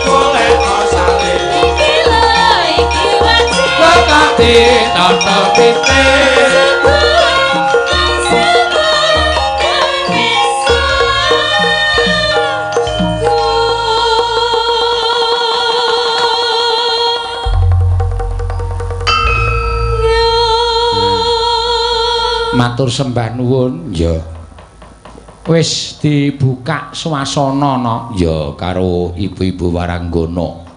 Golek sate. Iki lho iki wajib. Kekati tata titik. Matur sembah nuwun. Ya. Wis dibuka swasana no. Ya karo ibu-ibu waranggana.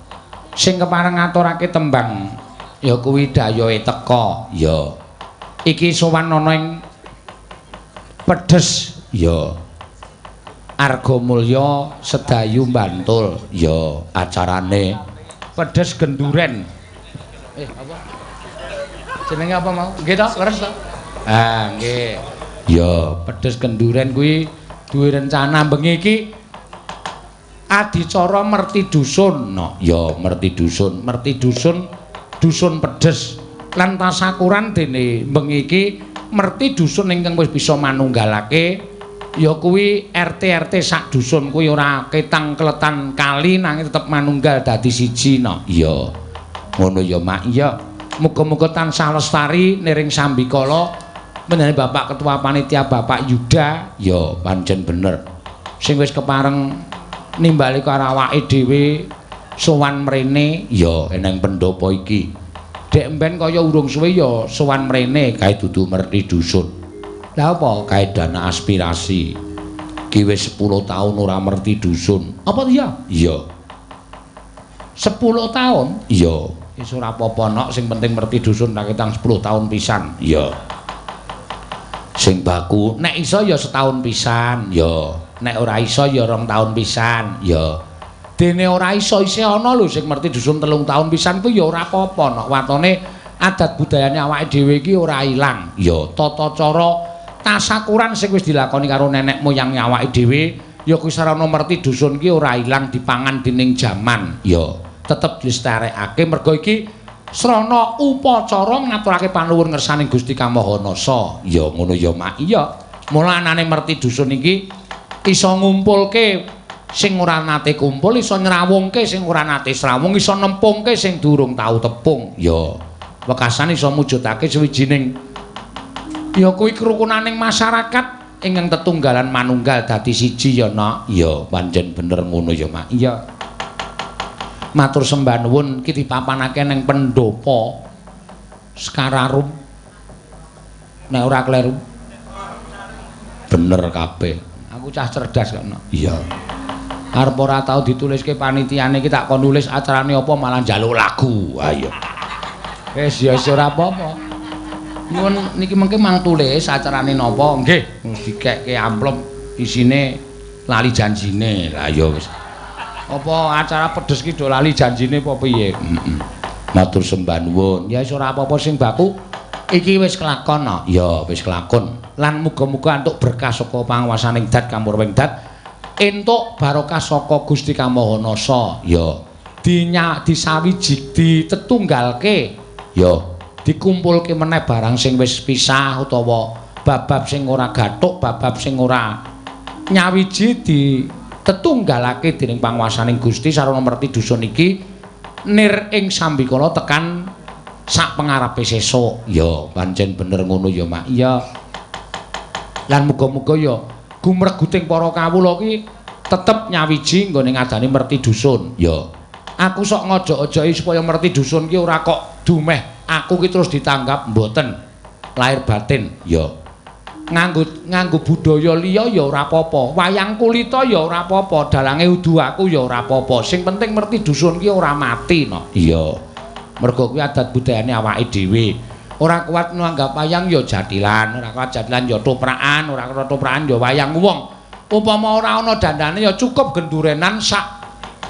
Sing kepareng ngaturake tembang ya kuwi dayohe teka. Ya. Iki sowan ana ing Pedhes. Ya. Argamulya Sedayu Bantul. Ya, acarane Pedhes Genduren. Apa? Jenenge apa mau? Nggih to, leres to? Ah, nggih. Ya, Pedhes Kenduren kuwi duwe rencana bengi iki adicara merti dusun. No, ya merti dusun, merti dusun, dusun Pedhes. Lan tasakuran dene bengi iki merti dusun ingkang wis bisa manunggalake ya kuwi RT-RT sak dusun kuwi ora ketang keletan kali nanging tetep manunggal dadi siji no. Ya. Ngono ya, Mak. Ya. Muga-muga tansah lestari niring sambikala menjadi Bapak Ketua Panitia Bapak Yuda. Ya pancen bener. Sing wis kepareng nimbali karo awake dhewe sowan mrene ya eneng pendopo iki. Dek mben kaya urung suwe ya sowan mrene kae dudu merti dusun. Lah apa kae dana aspirasi. Ki wis 10 tahun ora merti dusun. Apa iya? Iya. 10 tahun? Iya. Wis ora apa-apa nok, sing penting merti dusun tak ketang 10 tahun pisan. Iya. Sing baku nek iso ya setahun pisan, ya. Nek ora iso ya 2 tahun pisan, ya. Dene ora iso isih ana lho sing merti dusun 3 tahun pisan kuwi ya ora apa-apa nok. Watone adat budayane awake dhewe iki ora ilang. Ya, tata cara tasakuran sing wis dilakoni karo nenek moyang awake dhewe ya kuwi sarana merti dusun ki ora ilang dipangan dening jaman. Ya. Tetep dilestarekake mergo iki srana upacara ngaturake panuwun ngersaning Gusti Kang Maha Nasa. Ya ngono ya, Mak. Iya. Mula anane merti dusun iki iso ngumpulke sing ora nate kumpul, iso nyrawungke sing ora nate srawung, iso nempungke sing durung tau tepung. Ya. Wekasan iso mujudake sawijining ya kuwi kerukunaning masyarakat ingkang tetunggalan manunggal dadi siji ya, Nak. Ya, pancen bener ngono ya, Mak. Iya. Matur sembah nuwun iki dipapanake ning pendopo Sekararum. Nek ora kleru. Bener kabeh. Aku cah cerdas kok, Nak. Iya. Arep ora tau dituliske panitiane iki tak kon nulis acarane apa malah njaluk lagu. Ayo. Wis ya wis ora apa-apa. Nyuwun niki mengke mang tulis acarane napa? Nggih, dikekke amplop isine lali janjine. Lah ya wis. Apa acara Pedhes ki do lali janjine apa piye? Heeh. Matur sembah nuwun. Ya wis ora apa-apa sing baku iki wis kelakon no. Ya wis kelakon. Lan muga-muga entuk berkah saka panguwasaning dat kamurwing dat, entuk barokah saka Gusti Kang Maha Nasa. Ya. Dinyak disawiji ditetunggalke. Ya. Dikumpulke meneh barang sing wis pisah utawa bab-bab sing ora gathuk, bab-bab sing ora nyawiji di tetunggalake dening panguwasaning Gusti sarana merti dusun iki nir ing sambikala tekan sak pengarepe sesuk. Ya pancen bener ngono ya, Mak. Iya. Lan muga-muga ya gumreguting para kawula iki tetep nyawiji nggone ngadani merti dusun. Ya. Aku sok ngojok-ojoki supaya merti dusun ki ora kok dumeh aku ki terus ditanggap mboten. Lahir batin. Ya. Nganggo budaya liya ya ora apa-apa, wayang kulita ya ora apa-apa, dalange udu aku ya ora apa-apa. Sing penting merti dusun ki ora mati no. Iya. Mergo kuwi adat budayane awake dhewe. Ora kuat nanggap wayang ya jathilan, ora kuat jathilan ya toprakan, ora kuat toprakan ya wayang wong. Upama ora ana dandane ya cukup gendurenan sak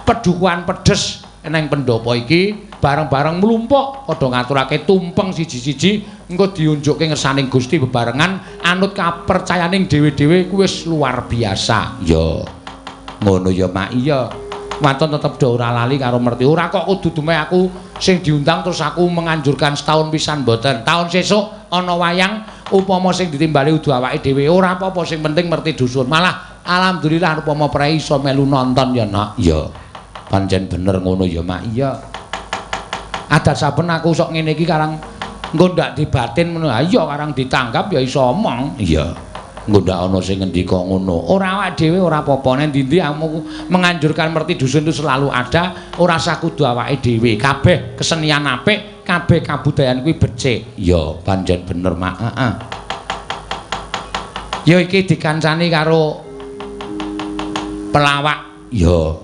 pedukuhan Pedhes eneng pendopo iki bareng-bareng mlumpuk padha ngaturake tumpeng siji-siji engko diunjukke ngersaning Gusti bebarengan anut kapercayaning dhewe-dhewe kuwi wis luar biasa. Ya. Ngono ya, Mak. Iya. Waton tetep do ora lali karo merti. Ora kok kudu dumeh aku sing diundang terus aku menganjurkan setahun pisan mboten. Taun sesuk ana wayang upama sing ditimbali udu awake dhewe ora apa-apa sing penting merti dusun. Malah alhamdulillah upama prei iso melu nonton ya, Nak. Ya. Pancen bener ngono ya, Mak. Iya. Adat saben aku sok ngene iki karang engko ndak dibatin ngono. Ha iya karang ditanggap ya iso omong. Iya. Engko ndak ana sing ngendika ngono. Ora awak dhewe ora apa-apa. Nek ndi-ndi aku menganjurkan merti dusun itu selalu ada, ora usah kudu awake dhewe. Kabeh kesenian apik, kabeh kabudayan kuwi becik. Iya, pancen bener, Mak. Heeh. Ya iki dikancani karo pelawak. Ya.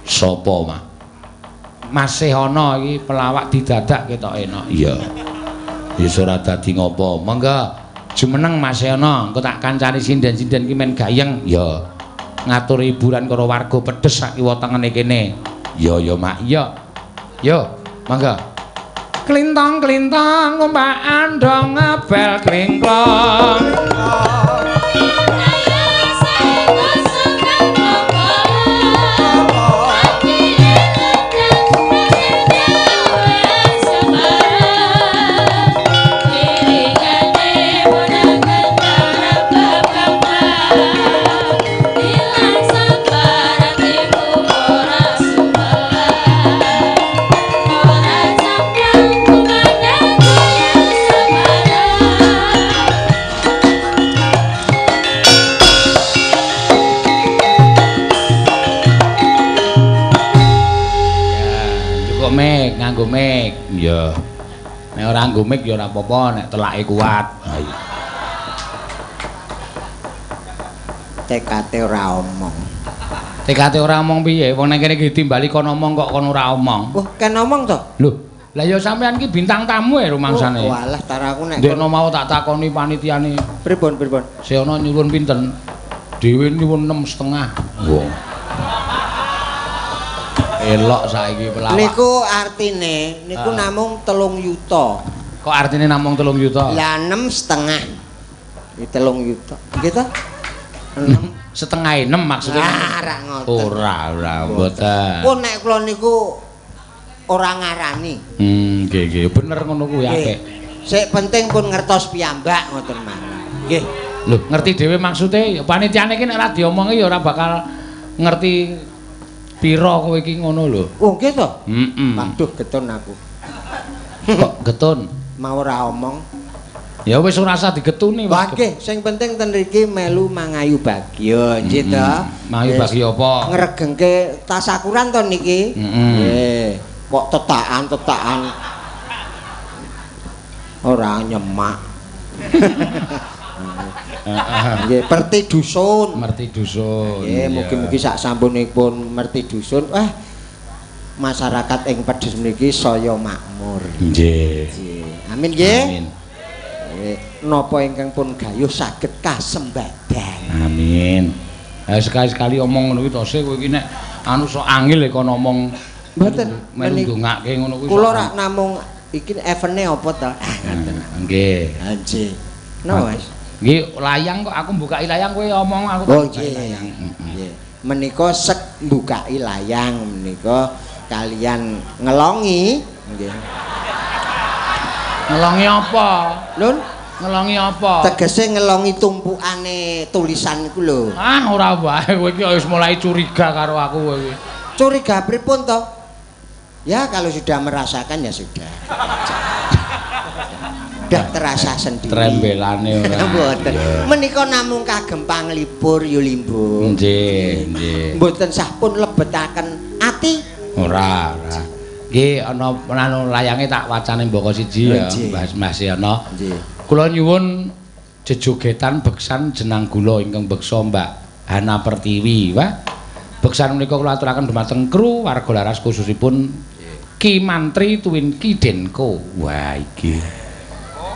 Sapa, Mak? Masih ana iki pelawak didadak ketoke enak. Iya. Wis ora dadi ngopo. Monggo jumeneng Mas Ana, engko tak kancani sinden-sinden ki men gayeng. Ya. Ngatur hiburan karo warga pedes sak kiwa tengene kene. Ya ya, Mak. Iya. Yo, monggo. Klintong-klintong ngombakan dong ngebel klingklong. Nganggo mic. Iya. Nek ora nganggo mic ya ora apa-apa, nek telake kuat. Ha iya. TKT ora omong. TKT ora omong piye? Wong nang kene iki ditimbali kon omong kok kon ora omong. Wah, ken omong to? Lho, lah ya sampean iki bintang tamu e rumangsane. Oh, walah tar aku nek ndekno mau tak takoni panitiane. Pripun, pripun? Seana nyuwun pinten? Dhewe nyuwun 6,5. Wah. Elok saiki pelawak. Niku artine niku namung 3 yuta. Kok artine namung 3 yuta? Lah 6,5. Iki 3 yuta. Nggih ta? 6,5 6 maksudnya. Lah ora ngoten. Ora, ora mboten. Pun nek kula niku ora ngarani. Nggih nggih, bener ngono kuwi apik. Sik penting pun ngertos piyambak ngoten mawon. Nggih. Lho, ngerti dhewe maksude panitiane iki nek ora diomongi ya ora bakal ngerti pira kowe iki ngono lho. Oh nggih to? Heeh. Waduh getun aku. Kok getun? Mau ora omong. Ya wis ora usah digetuni. Wah nggih, sing penting ten mriki melu mangayu bagya, nggih to. Mangayu bagya apa? Ngregengke tasakuran to niki. Nggih. Kok tetakan-tetakan ora nyemak. Nggih, merti dusun. Merti dusun. Nggih, mugi-mugi sak sampunipun merti dusun, wah masyarakat ing Pedes mriki saya makmur. Nggih. Amin nggih. Amin. Nggih, napa ingkang pun gayuh saged kasembadan. Amin. Sekali-sekali omong ngono kuwi to se kowe iki nek anu sok angel kon omong. Mboten melu ndongake ngono kuwi. Kula rak namung iki evene apa to? Ngoten. Nggih. Nggih. Napa, Mas? Nggih, layang kok aku mbukai layang kowe omong aku. Oh nggih. Nggih. Menika sek mbukai layang menika kalian ngelongi nggih. Ngelongi apa? Lun, ngelongi apa? Tegese ngelongi tumpukane tulisan iku lho. Ah, ora wae kowe iki wis mulai curiga karo aku kowe iki. Curiga pripun to? Ya kalau sudah merasakan ya sudah. Udah terasa sendiri. Trembelane ora. Mboten. Menika namung kagem panglipur Yulimbo. Nggih, nggih. Mboten sah pun lebetaken ati. Ora, ora. Nggih ana anu layange tak wacane mbaka siji ya, Mbah Mas ana. Nggih. Kula nyuwun jejogetan beksan jenang gula ingkang beksa Mbak Hana Pertiwi. Wah. Beksan menika kula aturaken dumateng kru warga laras khususipun Ki Mantri tuwin Ki Denko. Wah iki.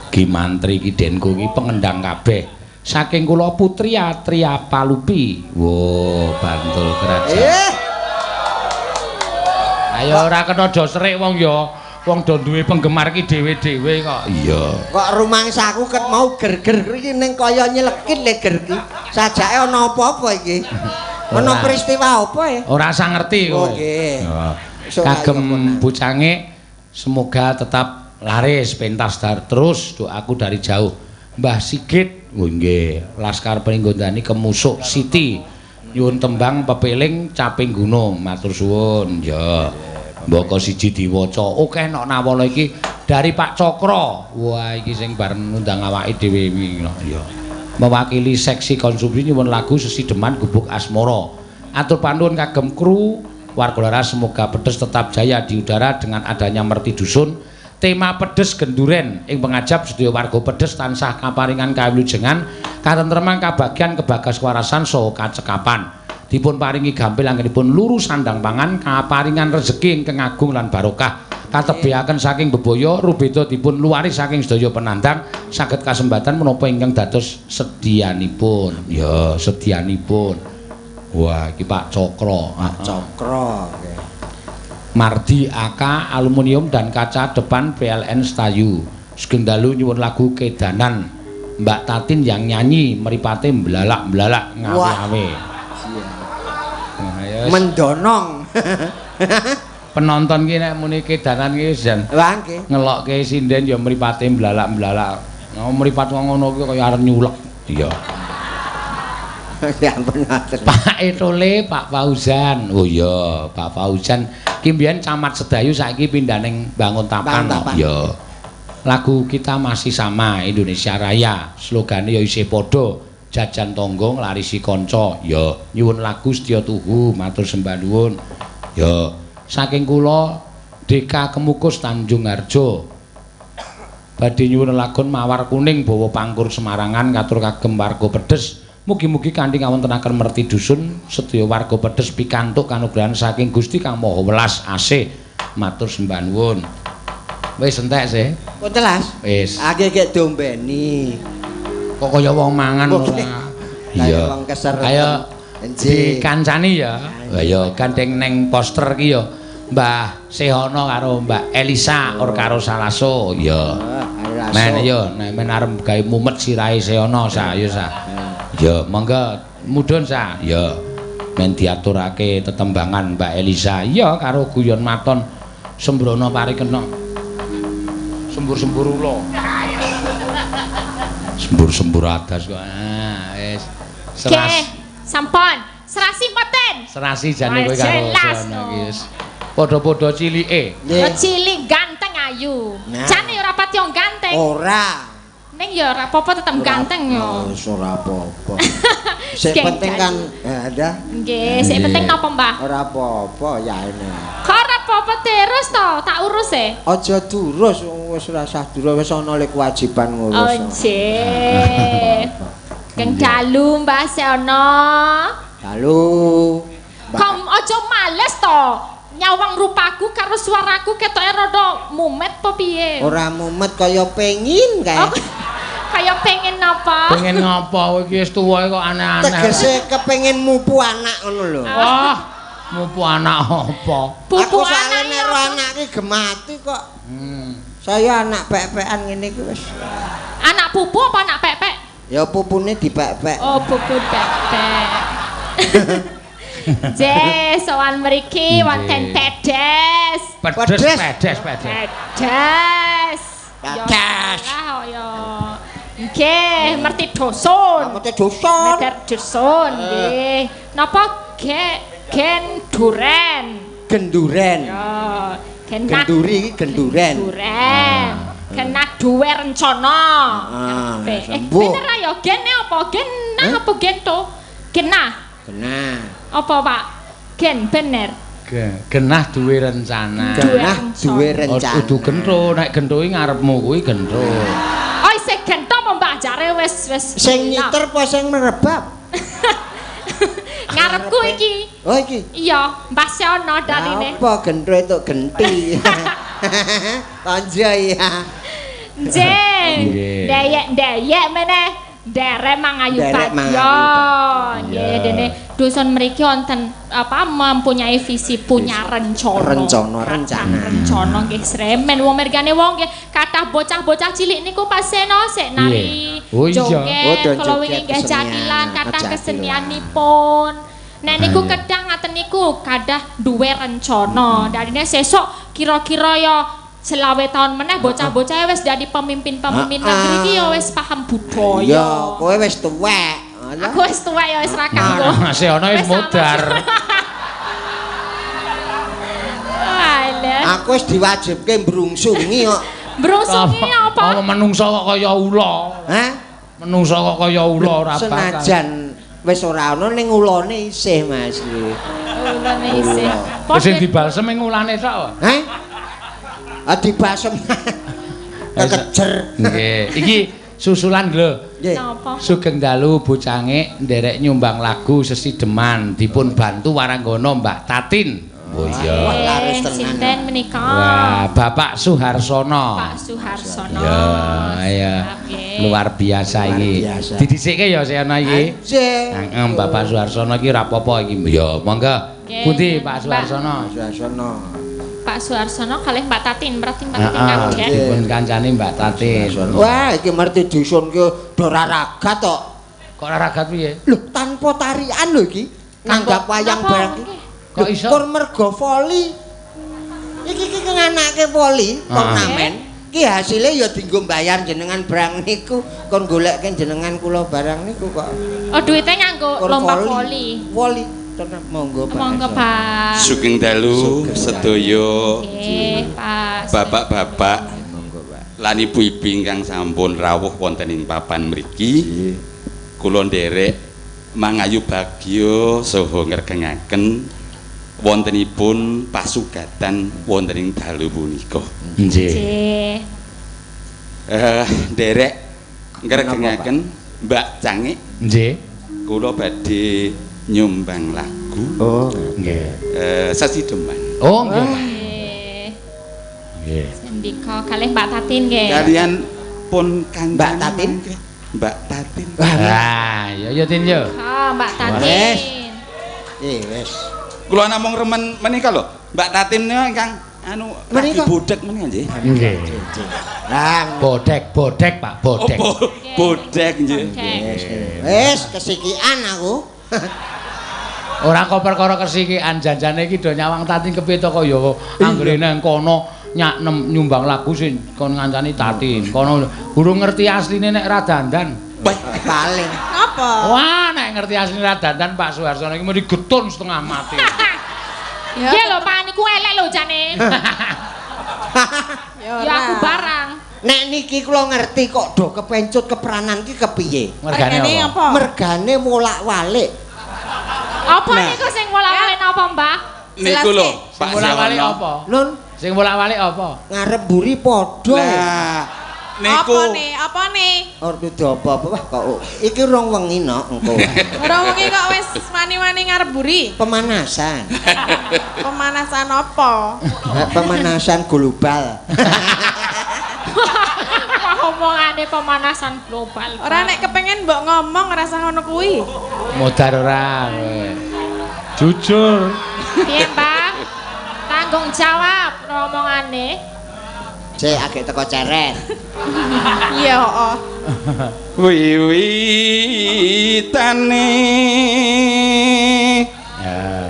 Ki Mantri Ki Denko iki pengendang kabeh. Saking kula Putri Atria Palupi. Wo, Bantul Kerajaan. Ayo ora kena do serik wong ya. Wong do duwe penggemar ki dhewe-dhewe kok. Iya. Kok rumangsaku ket mau ger-ger iki ning kaya nyelekit le ger ki. Sajake ana apa-apa iki? Ana peristiwa apa ya? Ora usah ngerti kowe. Oh nggih. Kagem bocange semoga tetap laris pentas terus doaku dari jauh. Mbah Sigit, oh nggih, Laskar Pringgondani Kemusuk City. Nyuwun tembang pepeling caping gunung, matur suwun. Ya. Mboko siji diwaca. Oke nok nawala iki dari Pak Cokro. Wah, iki sing bareng ngundang awake dhewe wingi. Ya. Mewakili seksi konsumsi nyuwun lagu Sesideman Gubuk Asmara. Atur panuwun kagem kru warga Laras, semoga pedes tetap jaya di udara dengan adanya Merti Dusun. Tema pedes genduren ing pengajap sedaya warga pedes tansah kaparingan kawilujengan katentreman kabagyan kebagas kewarasan saha kacekapan. Dipun paringi gampil anggenipun luru sandang pangan kaparingan rejeki ingkang agung lan barokah. Katebihaken saking bebaya rubeda dipun luwari saking sedaya penandang saged kasembatan menapa ingkang dados sedianipun. Ya, sedianipun. Wah, iki Pak Cokro. Pak Cokro. Okay. Mardi AK aluminium dan kaca depan PLN Stayu. Sugeng dalu nyuwun lagu Kedanan. Mbak Tatin yang nyanyi mripate mblalak-mblalak ngawe-awe. Nah, mendonong. Penonton ki nek muni Kedanan ki wis jan. Wah nggih. Ngelokke sinden ya mripate mblalak-mblalak. Nah, mripat wong ngono kuwi kaya arep nyulek. Iya. Ya ampun ngoten. Pak Etole, Pak Fauzan. Oh iya, Pak Fauzan ki mbiyen camat Sedayu saiki pindah ning Banguntapan. Iya. Lagu kita masih sama Indonesia Raya. Slogane ya isih padha, jajan tangga nglarisi kanca. Ya, nyuwun lagu Setya Tuhu, matur sembah nuwun. Ya, saking kula DK Kemukus Tanjung Harjo. Badhe nyuwun lagun Mawar Kuning bawa pangkur Semarangan katur kagem warga pedes. Mugi-mugi kanthi ngawontenaken Merti Dusun sedaya warga pedes pikantuk kanugrahan saking Gusti Kang Maha Welas Asih. Matur sembah nuwun. Wis entek sih. Kok telas? Wis. Akeh gek dombeni. Kok kaya wong mangan ora. Iya. Ayo dikancani ya. Ayo gandeng neng poster ki ya Mbah Sehono karo Mbak Elisa or karo Salaso. Ya. Men yo nek men arep gawe mumet sirahe Sehono sa ayo sa. Ya, monggo mudhun sa. Ya. Men diaturake tetembangan Mbak Elisa. Iya karo guyon maton sembrono parikena. Sembur-sembur ula. Sembur-sembur adas kok. Ah, wis. Seras. Sampun. Serasi mboten? Serasi jane kowe karo Sehono iki wis. Padha-padha cilike. Cilik ganteng ayu. Jane ora pati ganteng. Ora. Ning ya ora apa-apa tetep ganteng yo. Wis ora apa-apa. Sing penting kan ada. Nggih, sing penting napa, Mbah? Ora apa-apa ya ini. Kok ora apa-apa terus to, tak urus e. Aja durus wis ora usah durus wis ana le kewajiban ngurus. Oh nggih. Keng dalu Mbah Seono. Dalu. Kok aja males to. Nyawang rupaku karo suaraku ketoke rada mumet apa piye? Ora mumet kaya pengin kae. Oh, kaya pengen napa? Pengen ngapa kowe iki wis tuwa kok aneh-aneh. Tegese kepengin mupu anak ngono lho. Wah, mupu anak apa? Pupu anak nek ro anak iki gemati kok. Saya anak pek-pekan ngene iki wis. Anak pupu apa anak pek-pek? Ya pupune dipek-pek. Oh, pupu pek-pek. Nggih, sowan mriki wonten pedes. Pedes, pedes, pedes. Pedes. Pedes. Ya. Nggih, Merti Dusun. Merti Dusun. Merti Dusun nggih. Napa gen duren? Genduren. Ya, genduri iki genduren. Genduren. Kena duwe rencana. Bener ya gene apa? Genah apa gento? Genah. Genah. Apa Pak? Gen bener. Genah duwe rencana. Genah duwe rencana. Kudu gentho, nek gentho iki ngarepmu kuwi gentho. Oh isih gentho apa Mbah jare wis wis. Sing nyiter apa sing merebab? Ngarepku iki. Oh iki. Iya, Mbah Seono daline. Apa gentho itu genti. Tonjo ya. Nggih. Ndeyek-ndeyek meneh. Nderek mangayu bagya. Nggih, dene dusun mriki wonten apa mempunyai visi punya rencana. Rencana, rencana. Rencana nggih sremen wong mergane wong nggih kathah bocah-bocah cilik niku paseno sik nari. Joget, kala wingi nggih jakilan kathah kesenianipun. Nek niku kedah ngaten niku kadah duwe rencana. Darine sesuk kira-kira ya 25 tahun meneh bocah-bocah wis dadi pemimpin-pemimpin negeri iki ya wis paham budaya. Iya, kowe wis tuwek. Aku wis tuwek ya wis ra kanggo. Masih ana wis modar. Aku wis diwajibke mbrungsungi kok. Mbrungsungi apa? Apa menungso kok kaya ula? Hah? Menungso kok kaya ula ora bakal. Senajan wis ora ana ning ulane isih Mas. Ulane isih. Wis sing dibalsem ing ulane tok. Hah? Ah dibalsem. Kekejer. Nggih. Iki susulan lho. Nggih. Sugeng dalu bocange nderek nyumbang lagu Sesideman dipun bantu waranggana Mbak Tatin. Oh iya. Wah, laris tenan. Sinten menika? Wah, Bapak Suharsono. Pak Suharsono. Ya, ya. Luar biasa iki. Didhisikke ya Sena iki. Heeh, Bapak Suharsono iki ora apa-apa iki. Ya, monggo. Pundi Pak Suharsono? Suharsono. Pak Suharsono kalih Mbak Tatin, berarti Mbak Tatin kabeh. Dipun kancane Mbak Tatin. Wah, iki merti dusun ki do raragat tok. Kok raragat piye? Lho, tanpa tarian lho iki. Nanggap wayang barang iki. Kok iso? Kur mergo voli. Iki iki nganake voli turnamen. Ki hasile ya dienggo mbayar jenengan barang niku, kon golekke jenengan kula barang niku kok. Oh, duwite nganggo lomba voli. Voli. Monggo Pak. Monggo Pak. Sugeng dalu sedaya. Nggih, Pak. Bapak-bapak. Monggo Pak. Lan ibu-ibu ingkang sampun rawuh wonten ing papan mriki. Kula nderek mangayu bagya saha ngregengaken wontenipun pasugatan wonten ing dalu punika. Nggih. Nderek ngregengaken Mbak Cangik. Nggih. Kula badhe nyumbang lagu. Oh, nggih. Sesideman. Oh, nggih. Nggih. Sendika kalih Mbak Tatin nggih. Kalian pun kancane Mbak Tatin. Mbak Tatin. Wah, ya ya Tin yo. Ha, Mbak Tatin. Nggih, wis. Kula namung remen menika lho, Mbak Tatin niku ingkang anu lagi bodhek menika nggih. Nggih. Lah, bodhek, bodhek Pak, bodhek. Oh, bodhek nggih. Wis kesikian aku. Ora kok perkara kesikian janjane iki do nyawang Tatin kepiye to kaya anggere nang kono nyak nyumbang lagu sing kon ngancani Tatin. Kono durung ngerti asline nek ra dandan. Paling. Apa? Wah, nek ngerti asline ra dandan Pak Suharsono iki mesti getun setengah mati. Nggih lho Pak niku elek lho jane. Ya aku barang. Nek niki kula ngerti kok do kepencut kepranan ki kepiye? Mergane apa? Mergane wolak-walik. Apa niku sing wolak-walik napa, Mbah? Niku lho, Pak wolak-walik apa? Nun, sing wolak-walik apa? Ngarep mburi padha. Lah, niku. Apa nih? Apa nih? Ora kudu apa-apa wah kok. Iki rong wengi nok engko. Rong wengi kok wis wani-wani ngarep mburi? Pemanasan. Pemanasan apa? Pemanasan global. Wah, omongane pemanasan global. Ora nek kepengen mbok ngomong rasa ngono kuwi. Modar ora kowe. Jujur. Piye, Pak? Tanggung jawab omongane. Cek agek teko ceret. Iya, heeh. Wiwitane. Ya.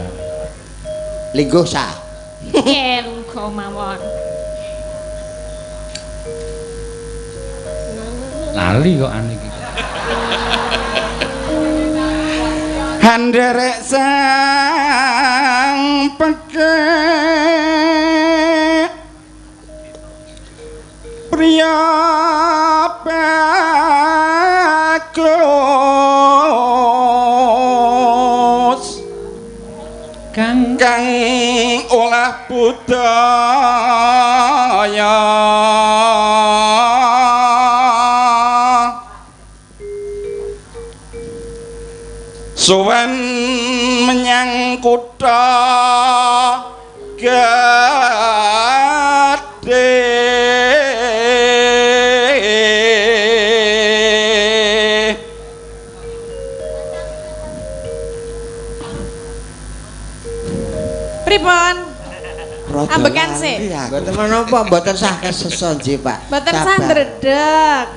Lingguh sa. Nggih, lungguh mawon. Lali kok ane iki. Handerek sang pekek priya bagus kang kang olah budaya sowan menyang kutha gedhe. Pripun? Ambekan sik. Mboten menapa, mboten sah keseso nggih, Pak. Mboten sah ndredeg.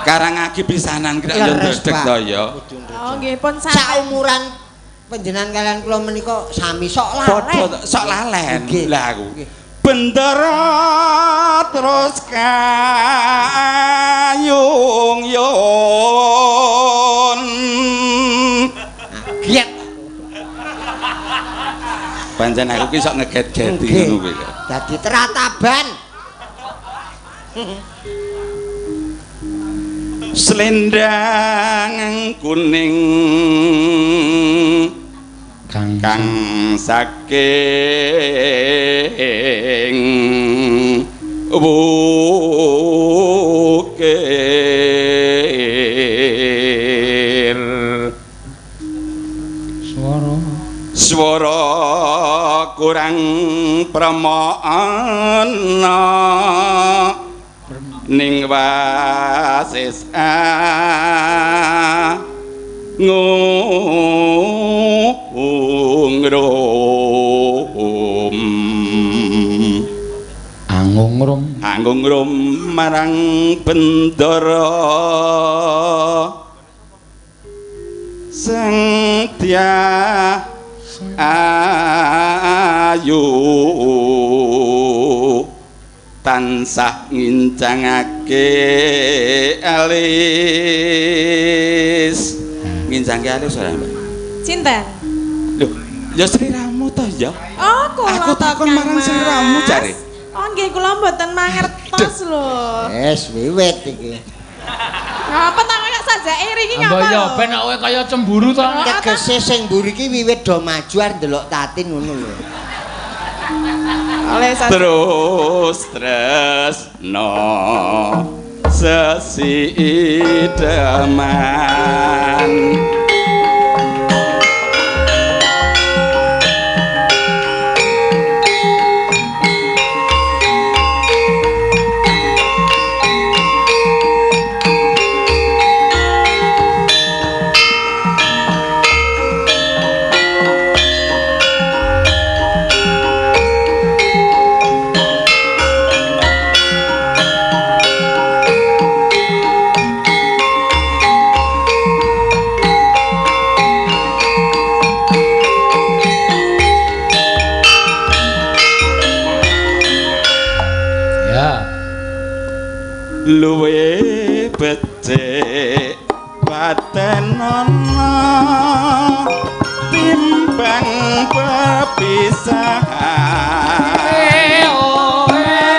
Karangagi pisanan kira yo ndredeg to ya. Oh nggih pun saumuran panjenengan kalian kula menika sami sok lalen. Padha sok lalen. Lah aku. Bendera terus kayung yun. Pancen aku ki sok ngeget-geti ngono kuwi. Dadi terataban. Selendang kuning kang saking wukir swara kurang premana ning wasis ngungrum angungrum angungrum marang bendara sing dyah ayu tansah ngincangake alis. Ngincangke alis ora, Mbak? Cinten. Lho, ya sliramu to ya? Oh, kula aku takon marang sliramu jare. Oh, nggih kula mboten mangertos lho. Wis wiwit iki. Ngapa ta kok sajake iki ngapa? Mbok ya ben kowe kaya cemburu to. Tegese sing mburi iki wiwit do maju arep ndelok Tatin ngono lho. Terus tresno sesideman. Luwe becik patenono timbang perpisahan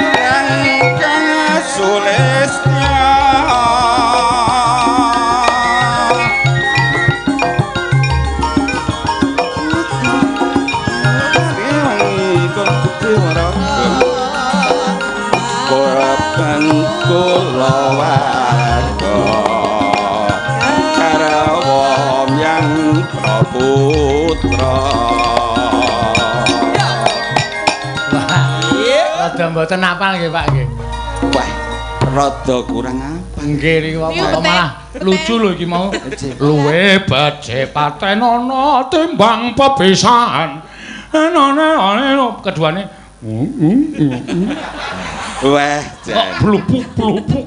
rangka sulistya kulawarga karawa yang praputra. Rada mboten apal nggih Pak nggih. Wah, rada kurang apal. Nggih niku apa malah lucu lho iki mau. Luwe becik patenono timbang pepisahan. Enono keduane. Wah, kok blubuk-blubuk.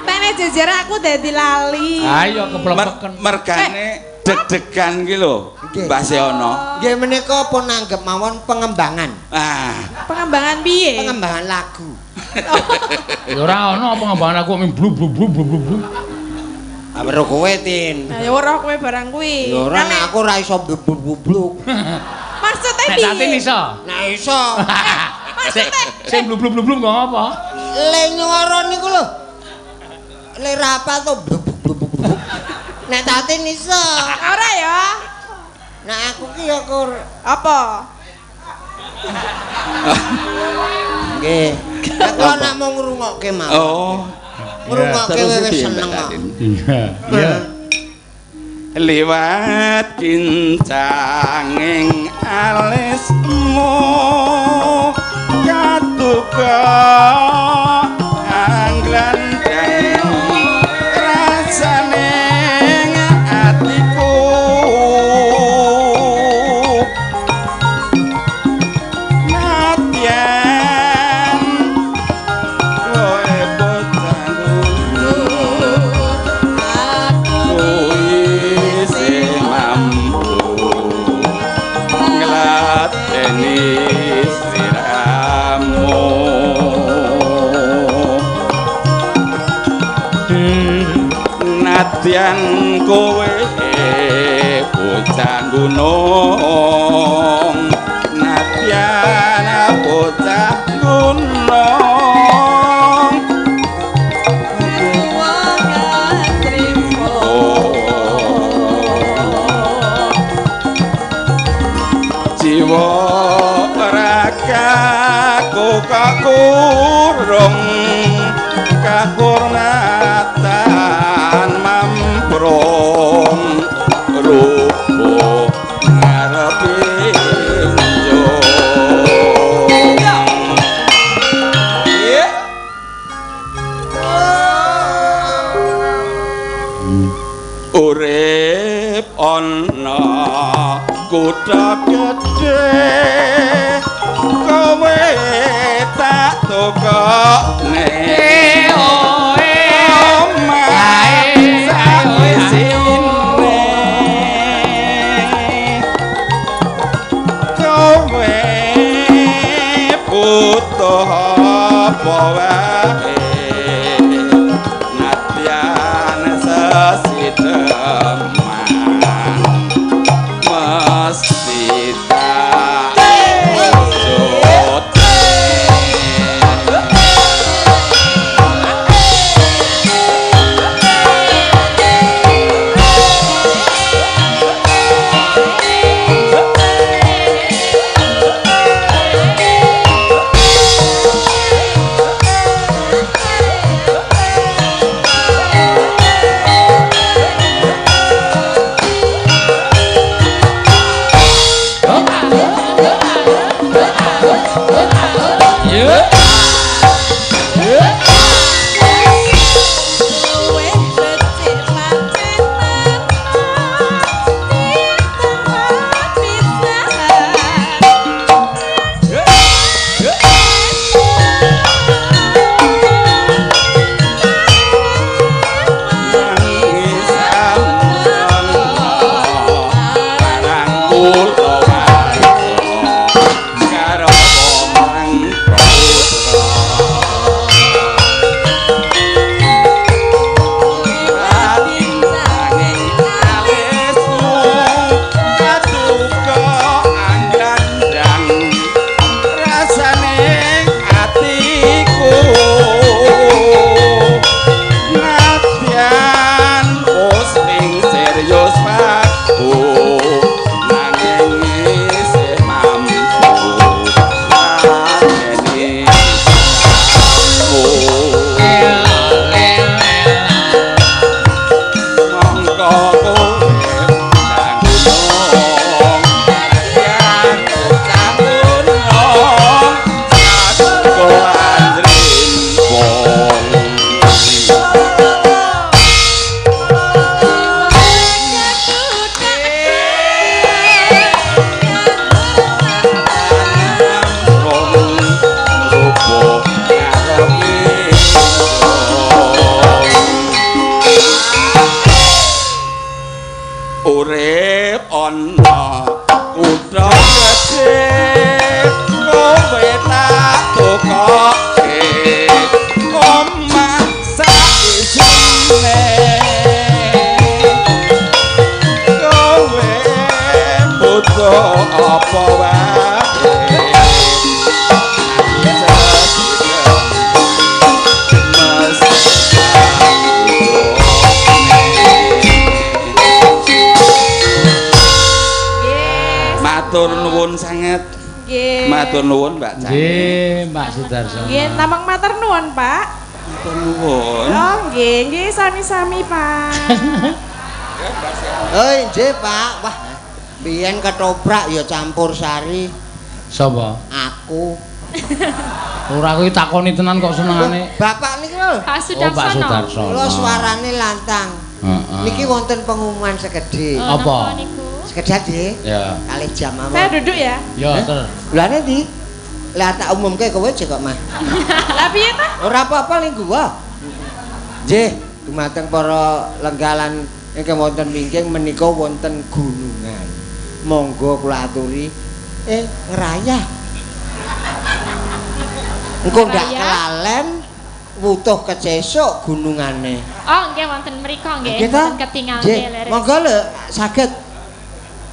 Pene jejer aku dadi lali. Ayo keplepeken. Mergane deg-degan ki lho, Mbah Seono. Nggih menika pun nanggep mawon pengembangan. Ah, pengembangan piye? Pengembangan lagu. Ya ora ono pengembangan lagu mung blub-blub-blub-blub. Ah weruh kowe, Tin. Ya ora kowe barang kuwi. Ya ora nek aku ora iso blub-blub-blub. Maksudnya piye? Nek Tatin iso. Nek iso. Sing blub-blub-blub kok apa? Le nyuara niku lho. Le rapa to blub-blub-blub. Nek Tatin iso. Ora ya. Nek aku ki ya kur apa? Nggih. Nek kula namung ngrungokke mawon. Oh. Ngrungokke wis seneng kok. Iya. Iya. Liwat kincanging alismu katuka anglandang rasane atiku nadyan kowe bocah aku isih mampu ngladeni sliramu. Nadyan kowe bocah gunung, Jiwa ragaku kakurung kahormatan mamprung rupa ngarepe urip ana kutha gedhe kowe tak tukokne omah saisine kowe butuh apa wae nadyan sesideman mesti tak wujud. Urip ana kutha gedhe kowe tak tukoke omah saisine kowe butuh apa wae matur nuwun sanget. Nggih. Matur nuwun Mbak Cani. Nggih, Mbak Sudarsono. Nggih, namung matur nuwun, Pak. Matur nuwun. Oh, nggih, nggih sami-sami, Pak. Oh, nggih, Pak. Wah, biyen ketoprak ya campur sari. Sapa? Aku. Ora kuwi takoni tenan kok senengane. Bapak niku lho. Pak Sudarsono. Oh, Pak Sudarsono. Kula suarane lantang. Heeh. Niki wonten pengumuman sekedhik. Apa? Sekedhak nggih. Ya. Kalih jam mawon. Saya duduk ya. Ya, ter. Lah ndi? Lah tak umumke kowe aja kok, Mah. Lah piye ta? Ora apa-apa ning gua. Nggih, dumateng para lenggalan ingkang wonten wingking menika wonten gunungan. Monggo kula aturi ngrayah. Engko ndak kelalen wutuh kecesuk gunungane. Oh, nggih wonten mriku nggih, wonten ketingal nggih. Monggo lho saged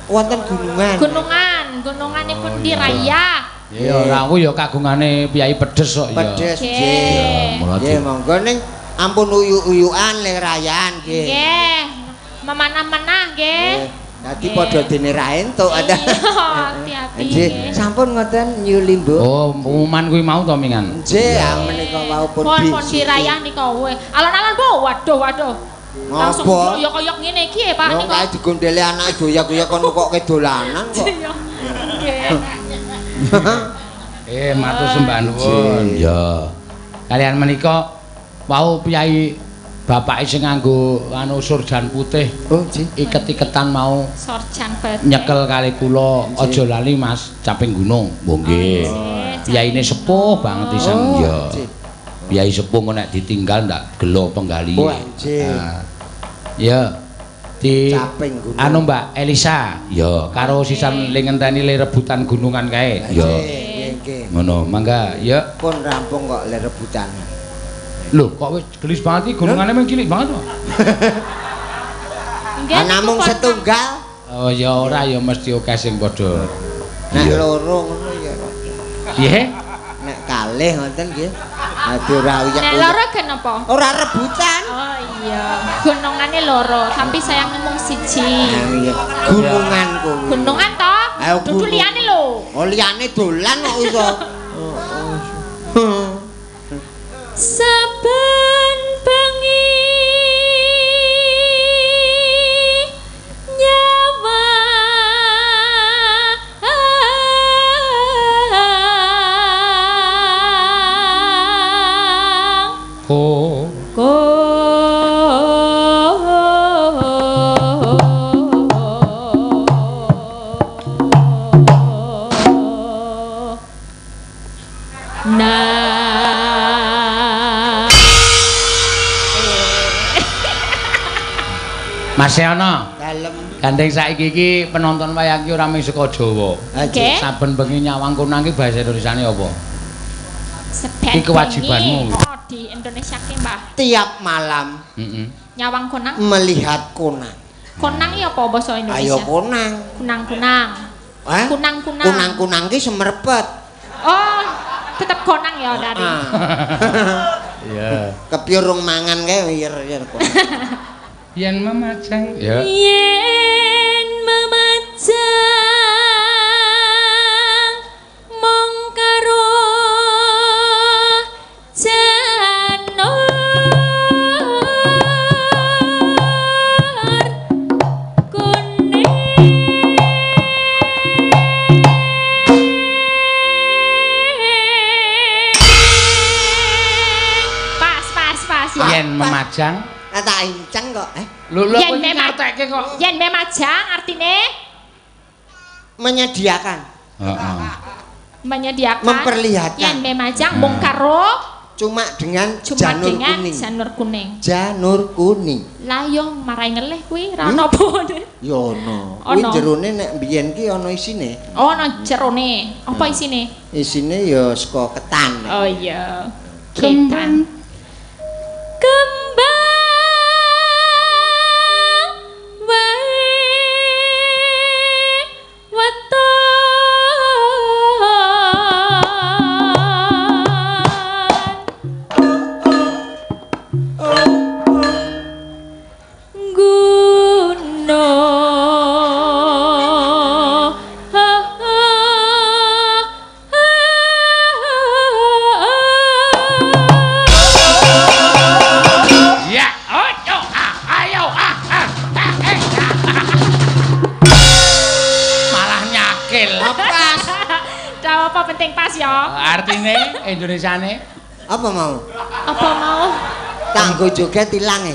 wonten gunungan. Gunungan, gununganipun dirayah. Ya ora aku ya kagungane piyai pedes kok ya. Pedes nggih. Nggih, monggo ning ampun uyuk-uyukan le rayan nggih. Nggih. Memanah-manah nggih. Dadi padha dene ra entuk. Iya, hati-hati. Nggih, sampun ngoten nyuli, Mbok. Oh, pengumuman kuwi mau to mingan. Nggih, menika wau pun pun dirayah nika kowe. Alon-alon, Bu. Waduh, waduh. Langsung koyok-koyok ngene iki ya, Pak niku. Kae digondele anake doyak-doyak kon kok dolanan kok. Iya. Nggih. Matur sembah nuwun. Ya. Kalian menika wau piyai bapake sing nganggo anu surjan putih. Oh, nggih. Iket-iketan mau surjan putih. Nyekel kali kula, aja lali Mas, caping gunung. Oh nggih. Piyaine sepuh banget isan ya. Piyai sepuh kok nek ditinggal ndak gelo penggali. Oh, nggih. Ya. Di caping gunung. Anu Mbak Elisa, ya karo sisan le ngenteni le rebutan gunungan kae. Ya. Nggih. Ngono, mangga ya. Pun rampung kok le rebutan. Lho, kok wis gelis banget iki gunungane mung cilik banget kok. Nggih, namung setunggal. Oh ya ora ya mesti akeh sing padha. Nek loro ngono ya. Piye? Nek kalih ngoten nggih. Dadi ora uyek. Nek loro gen apa? Ora rebutan. Oh iya, gunungane loro, tapi sayang mung siji. Iya, gunungan kuwi. Gunungan to? Dudu liyane lho. Oh liyane dolan kok iso. Saben bengi nyawa ko ko Mas Yono, dalem. Gandeng saiki iki penonton wayang iki ora mung saka Jawa. Oke. Saben bengi nyawang konang iki bahasa Indonesiane apa? Seben Iki kewajibanmu. Oh, di Indonesia ki, Mbah. Tiap malam. Heeh. Nyawang konang melihat konang. Konang iki apa basa Indonesia? Ayo konang. Kunang-kunang. Hah? Kunang-kunang. Kunang-kunang ki semerpet. Oh, tetep konang ya dari. Iya. Kepiye rung mangan kae yer-yer konang. Yen memajang ya. Yen memajang mung karo janur kuning. Pas pas pas ya. Yen memajang tak inceng kok. Lho lho kok ngertekke kok. Yen memajang artine menyediakan. Heeh. Menyediakan. Memperlihatkan. Yen memajang mung karo cuma dengan janur kuning. Janur kuning. Janur kuning. Lah yo marai ngelih kuwi ra ono apa. Ya ono. Kuwi jerone nek biyen ki ono isine. Oh ono jerone. Apa isine? Isine ya saka ketan. Oh iya. Ketan. Kembang wae weton gunung. Ya, ayo, ayo, Malah nyakil. Pas. Dah apa penting pas ya. Artine Indonesiane apa mau? Apa mau? Tanggo joget ilang e.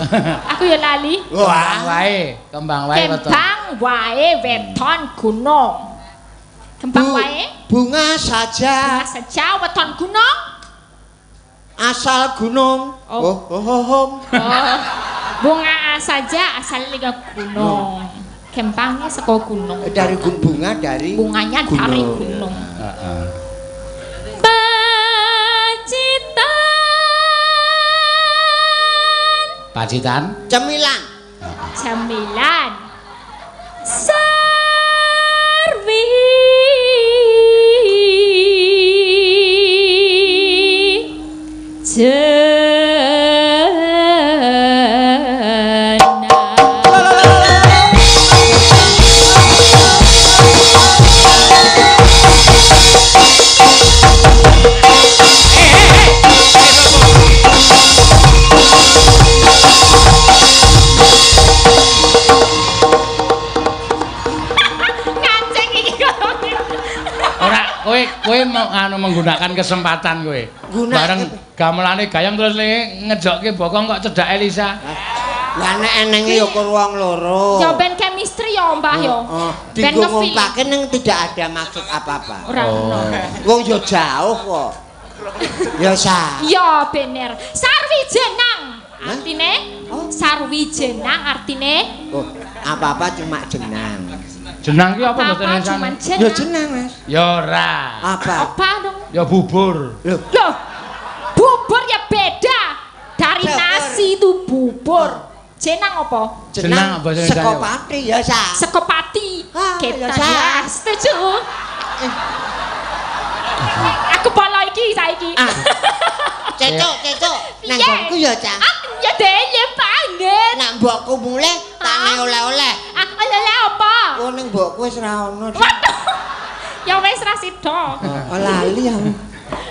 Aku ya lali. Kembang wae, kembang wae weton. Kembang wae weton gunung. Kembang wae bunga saja. Bunga saja weton gunung. Asal gunung. Oh, oh, oh, oh. Oh. Bunga saja asal liga gunung. Kembangnya saka gunung. Dari bunga dari bunganya gunung. Dari gunung. Heeh. Pacitan. Pacitan. Cemilan. Cemilan. Sarwi. Jena. Kowe anu menggunakan kesempatan kowe. Bareng gamelane gayeng terus ngejokke bokong kok cedhak Elisa. Lah nek enenge ya kur wong loro. Ya ben chemistry ya Mbah ya. Ben ngumpake ning tidak ada maksud apa-apa. Ora ono. Wong ya jauh kok. Ya sa. Ya bener. Sarwi jenang. Artine? Sarwi jenang artine? Oh, apa-apa cuma jenang. Jenang ki apa mboten Elisa? Ya jenang, Mas. Ya ora. Apa? Apa dong? Ya bubur. Loh, bubur ya beda. Dari nasi itu bubur. Jenang apa? Jenang apa jenang? Sekopati ya, Sa. Sekopati. Kita ya, setuju. Aku polo iki saiki. Cecok, cecok. Nang nggonku ya, Cah. Ya dhewe banget. Nak mbokku mulih tak oleh-oleh. Ah, oleh-oleh apa? Oh, ning mbokku wis ra ono. Waduh. Ya wis ra sida. Oh, lali aku.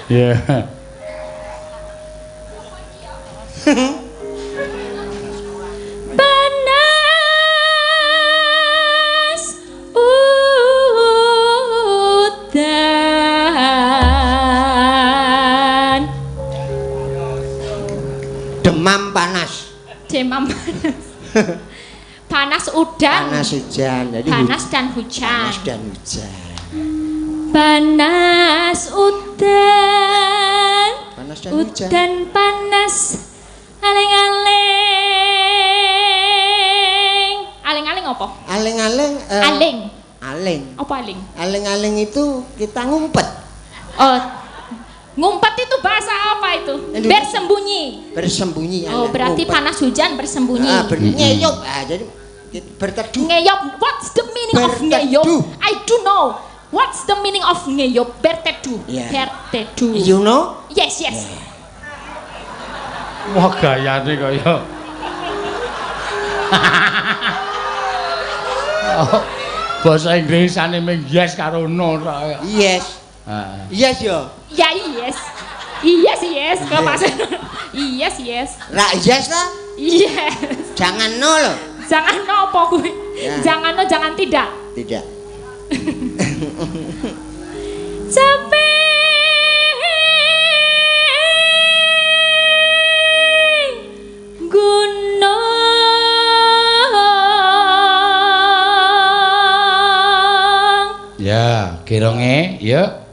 Iya. Panas udan. Demam panas. Demam panas. Panas udan. Panas hujan. Jadi panas dan hujan. Panas dan hujan. Panas udan. Panas dan hujan. Udan panas. Aling-aling. Aling-aling apa? Aling-aling. Aling. Aling. Apa aling? Aling-aling itu kita ngumpet. Oh, ngumpet itu bahasa apa itu? Bersembunyi. Bersembunyi. Oh, berarti ngumpet. Panas hujan bersembunyi. Ah, ngeyop. Ah, jadi berteduh. Ngeyop. What's the meaning of ngeyop? I do know. What's the meaning of ngeyop? Berteduh. Yeah. Berteduh. You know? Yes, yes. Yeah. Wah, gayane kaya. Oh, basa Inggrisane mung yes karo no tok. Yes. Yes yo. Ya yes. Yes yes kok Mas. Yes yes. Ra yes ta? Yes. Jangan no lho. Jangan no apa kuwi? Ya. Jangan no, jangan tidak. Tidak. Capek gunung. Ya, kironge ya.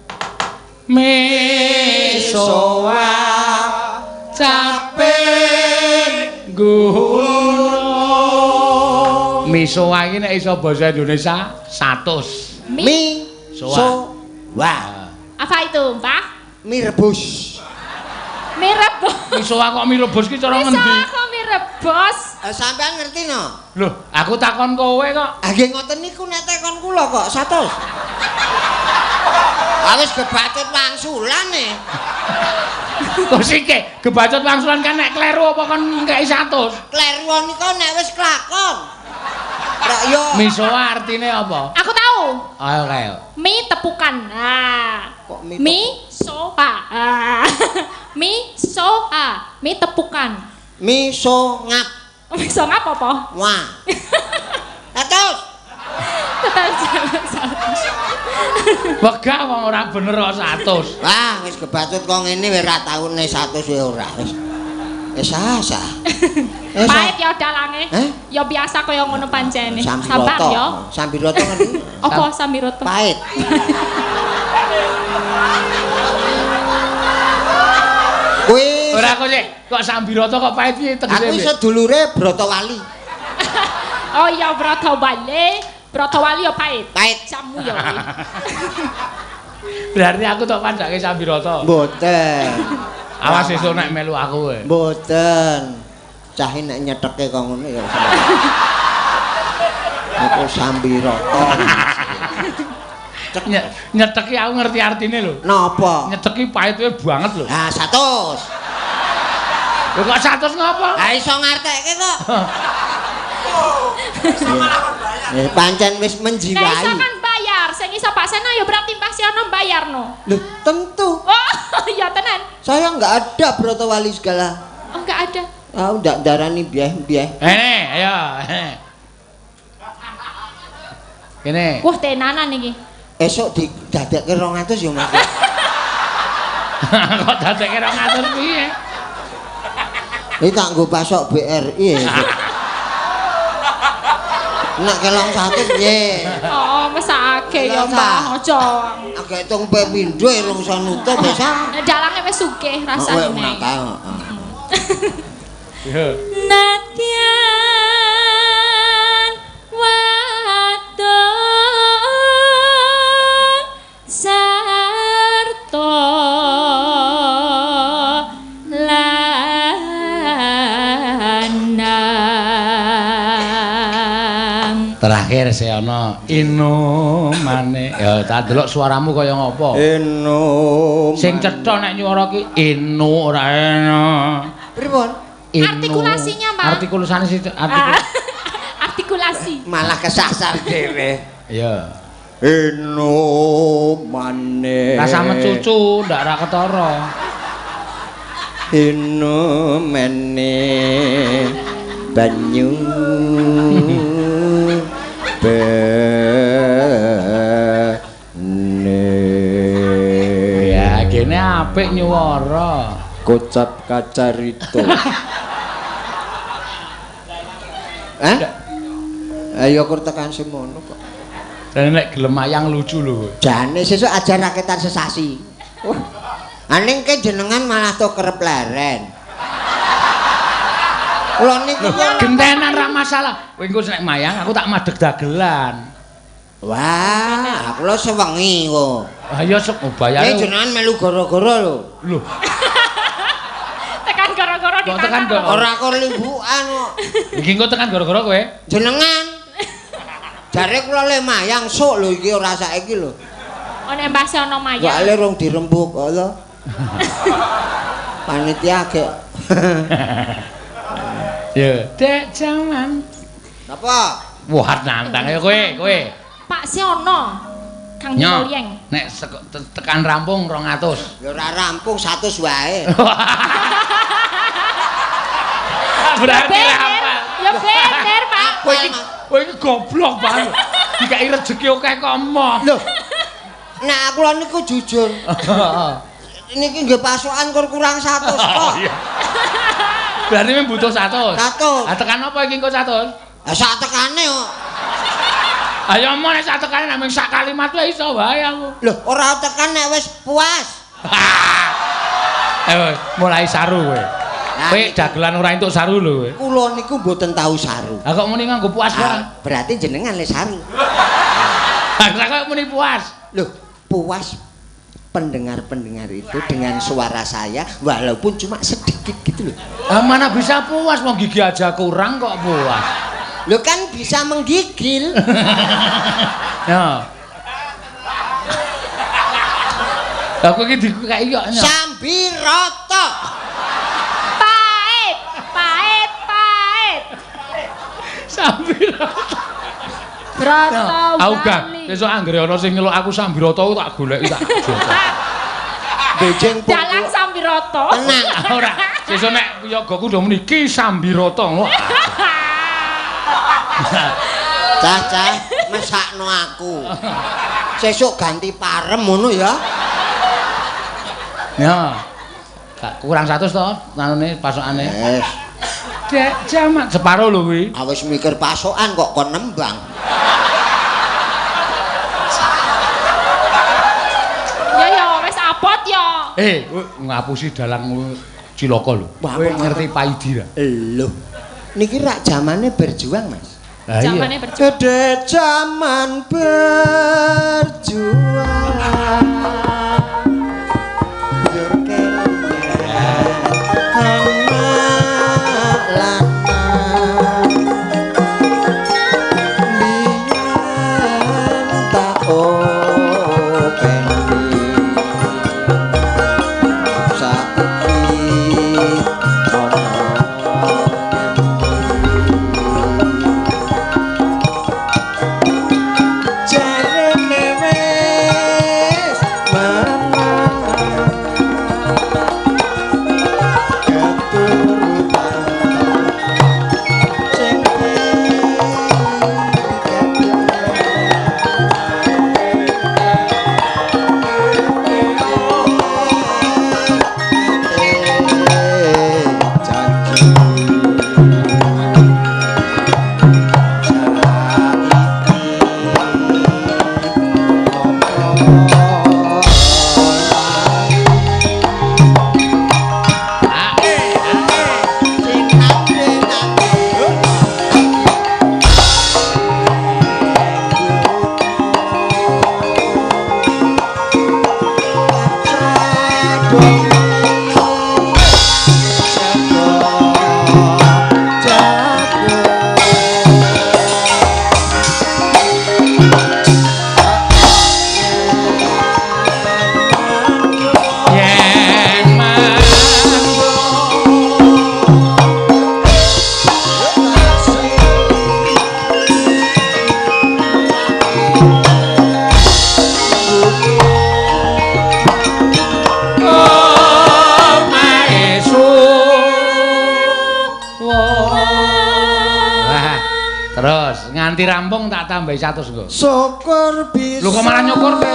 Mesoa capek gunung. Misoa iki nek iso basa Indonesia 100. Mi soa. Wah. Apa itu, Mbah? Mie rebus. Mie rebus. Misoa kok mie rebus ki cara ngendi? Misoa kok mie rebus? Sampean ngerti no? Loh, aku takon kowe kok. Ah nggih ngoten niku nek takon kula kok 100. Ah wis gebacut wangsulan e. Kok sike gebacut wangsulan kan nek kleru apa kon ngekeki 100? Kleru nika nek wis kelakon. Rak yo. Misoa artine apa? Aku tahu. Ayo kae. Mi tepukan. Nah. Kok mi? Mi soa. Ah. Mi soa, mi tepukan. Mi so ngap. Mi so ngap apa? Wah. 100. Tetap 100. Wegah wong ora bener kok 100. Wah, wis kebacut kok ngene wis ora taune 100 wis ora. Wis. Wis sah. Pahit ya dalange. Ya biasa kaya ngono pancene. Sabar ya. Sambiroto ngerti? Apa sambiroto? Pahit. Kuwi ora kok sik, kok sambiroto kok pahit piye tegese? Aku sedulure Brotowali. Oh iya Brotowali, Brotowali ya pahit. Pahit. Jamu ya kuwi. Berarti aku tok pandhake sambiroto. Mboten. Awas sesuk nek melu aku kowe. Mboten. Cahe nek nyetheke kok ngono ya. Aku sambiroto. Nyeteki aku ngerti artine lho. Napa? Nyeteki pahite banget lho. Lah 100. Lho kok 100 ngopo? Lah iso ngartekke kok. Pancen wis menjiwai. Lah iso kan bayar. Sing iso Pak Seno ya berarti Mbah Seno bayar no. Lho, tentu. Oh, ya tenan. Saya enggak ada Brotowali segala. Oh, enggak ada. Ah, ndak darani bieh-bieh. Ini, ayo. Kene. Wah, tenanan iki. Esuk didadekke 200 ya Mas. Kok dadekke 200 piye? Iki tak nggo pasok BRI. Nek kelong 100 piye? Oh, mesake ya Mbah, aja. Agek hitung pe pindho rong iso nutup wis ah. Dalange wis sugih rasane. Yo. Nadyan wadon sarta lanang. Terakhir saya ana inumane. Ya tak delok suaramu kaya ngopo. Inu. Sing cetha nek nyuara ki inu ora eno. Pripun? Artikulasinya, Pak. Artikulasane sih artikulasi. Malah kesasar dhewe. Iya. Inumane. Rasa mecucu ndak ra ketara. Inumane banyu bene. Ya gene apik nyuwara. Kocap kacarito. Hah? Ayo kur tekan semono kok. Jane nek gelem mayang lucu lho. Jane sesuk aja raketan sesasi. Wah. Aning ke jenengan malah to kerep leren. Kula niku gentenan ra masalah. Kowe engko nek mayang aku tak madheg dagelan. Wah, aku lho sewengi kok. Ah ya sok bayare. Nek jenengan melu gara-gara lho. Lho. Tekan gara-gara tekan ora kok limbukan kok. Iki engko tekan gara-gara kowe. Jenengan. Jare kula le mayang sok lho iki ora saiki lho. Oh nek mbah ana mayang. Soale rong dirembuk kok to. Panitia gek. Ya, Dek jaman. Napa? Wah, nantang ayo kowe, kowe. Pak Siono. Kang Mulyeng. Nek tekan rampung 200. Ya ora rampung 100 wae. Berarti apa? Ya bener, Pak. Kowe iki goblok banget. Dikai rejeki akeh kok emoh. Lho. Nek aku lho niku jujur. Niki nggih pasokan kur kurang 100 kok. Berarti mung butuh 100. 100. Ah tekan apa iki engko 100? Ah sak tekane kok. Ayo omong nek sak tekane nek mung sak kalimat wae iso wae aku. Lho, ora tekan nek wis puas. Ayo mulai saru kowe. Kowe dagelan ora entuk saru lho kowe. Kula niku mboten tau saru. Lah kok muni nganggo puas kok? Berarti jenengan le saru. Lah kok muni puas? Lho, puas pendengar-pendengar itu dengan suara saya walaupun cuma sedikit gitu loh. Ah, mana bisa puas, mau gigi aja kurang kok puas. Lho kan bisa menggigil. Ya. Aku iki dikeki kok. Sambiroto. Pahit, pahit, pahit. Sambiroto. Broto. Aku gak, besok anggere ana sing nyeluk aku Sambiroto tak goleki tak joto. Bejeng dalang Sambiroto. Tenang. Ora, sesuk nek yagaku do muni Ki Sambiroto ngono. Cah-cah mesakno aku. Sesuk ganti parem ngono ya. Ya. Kurang 100 to anune pasokane. Wes. Dek jaman separo lho kuwi. Awis mikir pasokan kok kon nembang. Ya ya wis abot ya. Eh, ngapusi dalang cilaka lho. Kowe ngerti Paidi ra? Lho. Niki rak jamane berjuang, Mas. Jamane berjuang. Gede jaman berjuang. Jarene wis Nganti rampung tak tambahi 100 engko. Syukur bisa. Lho kok malah nyukur kowe?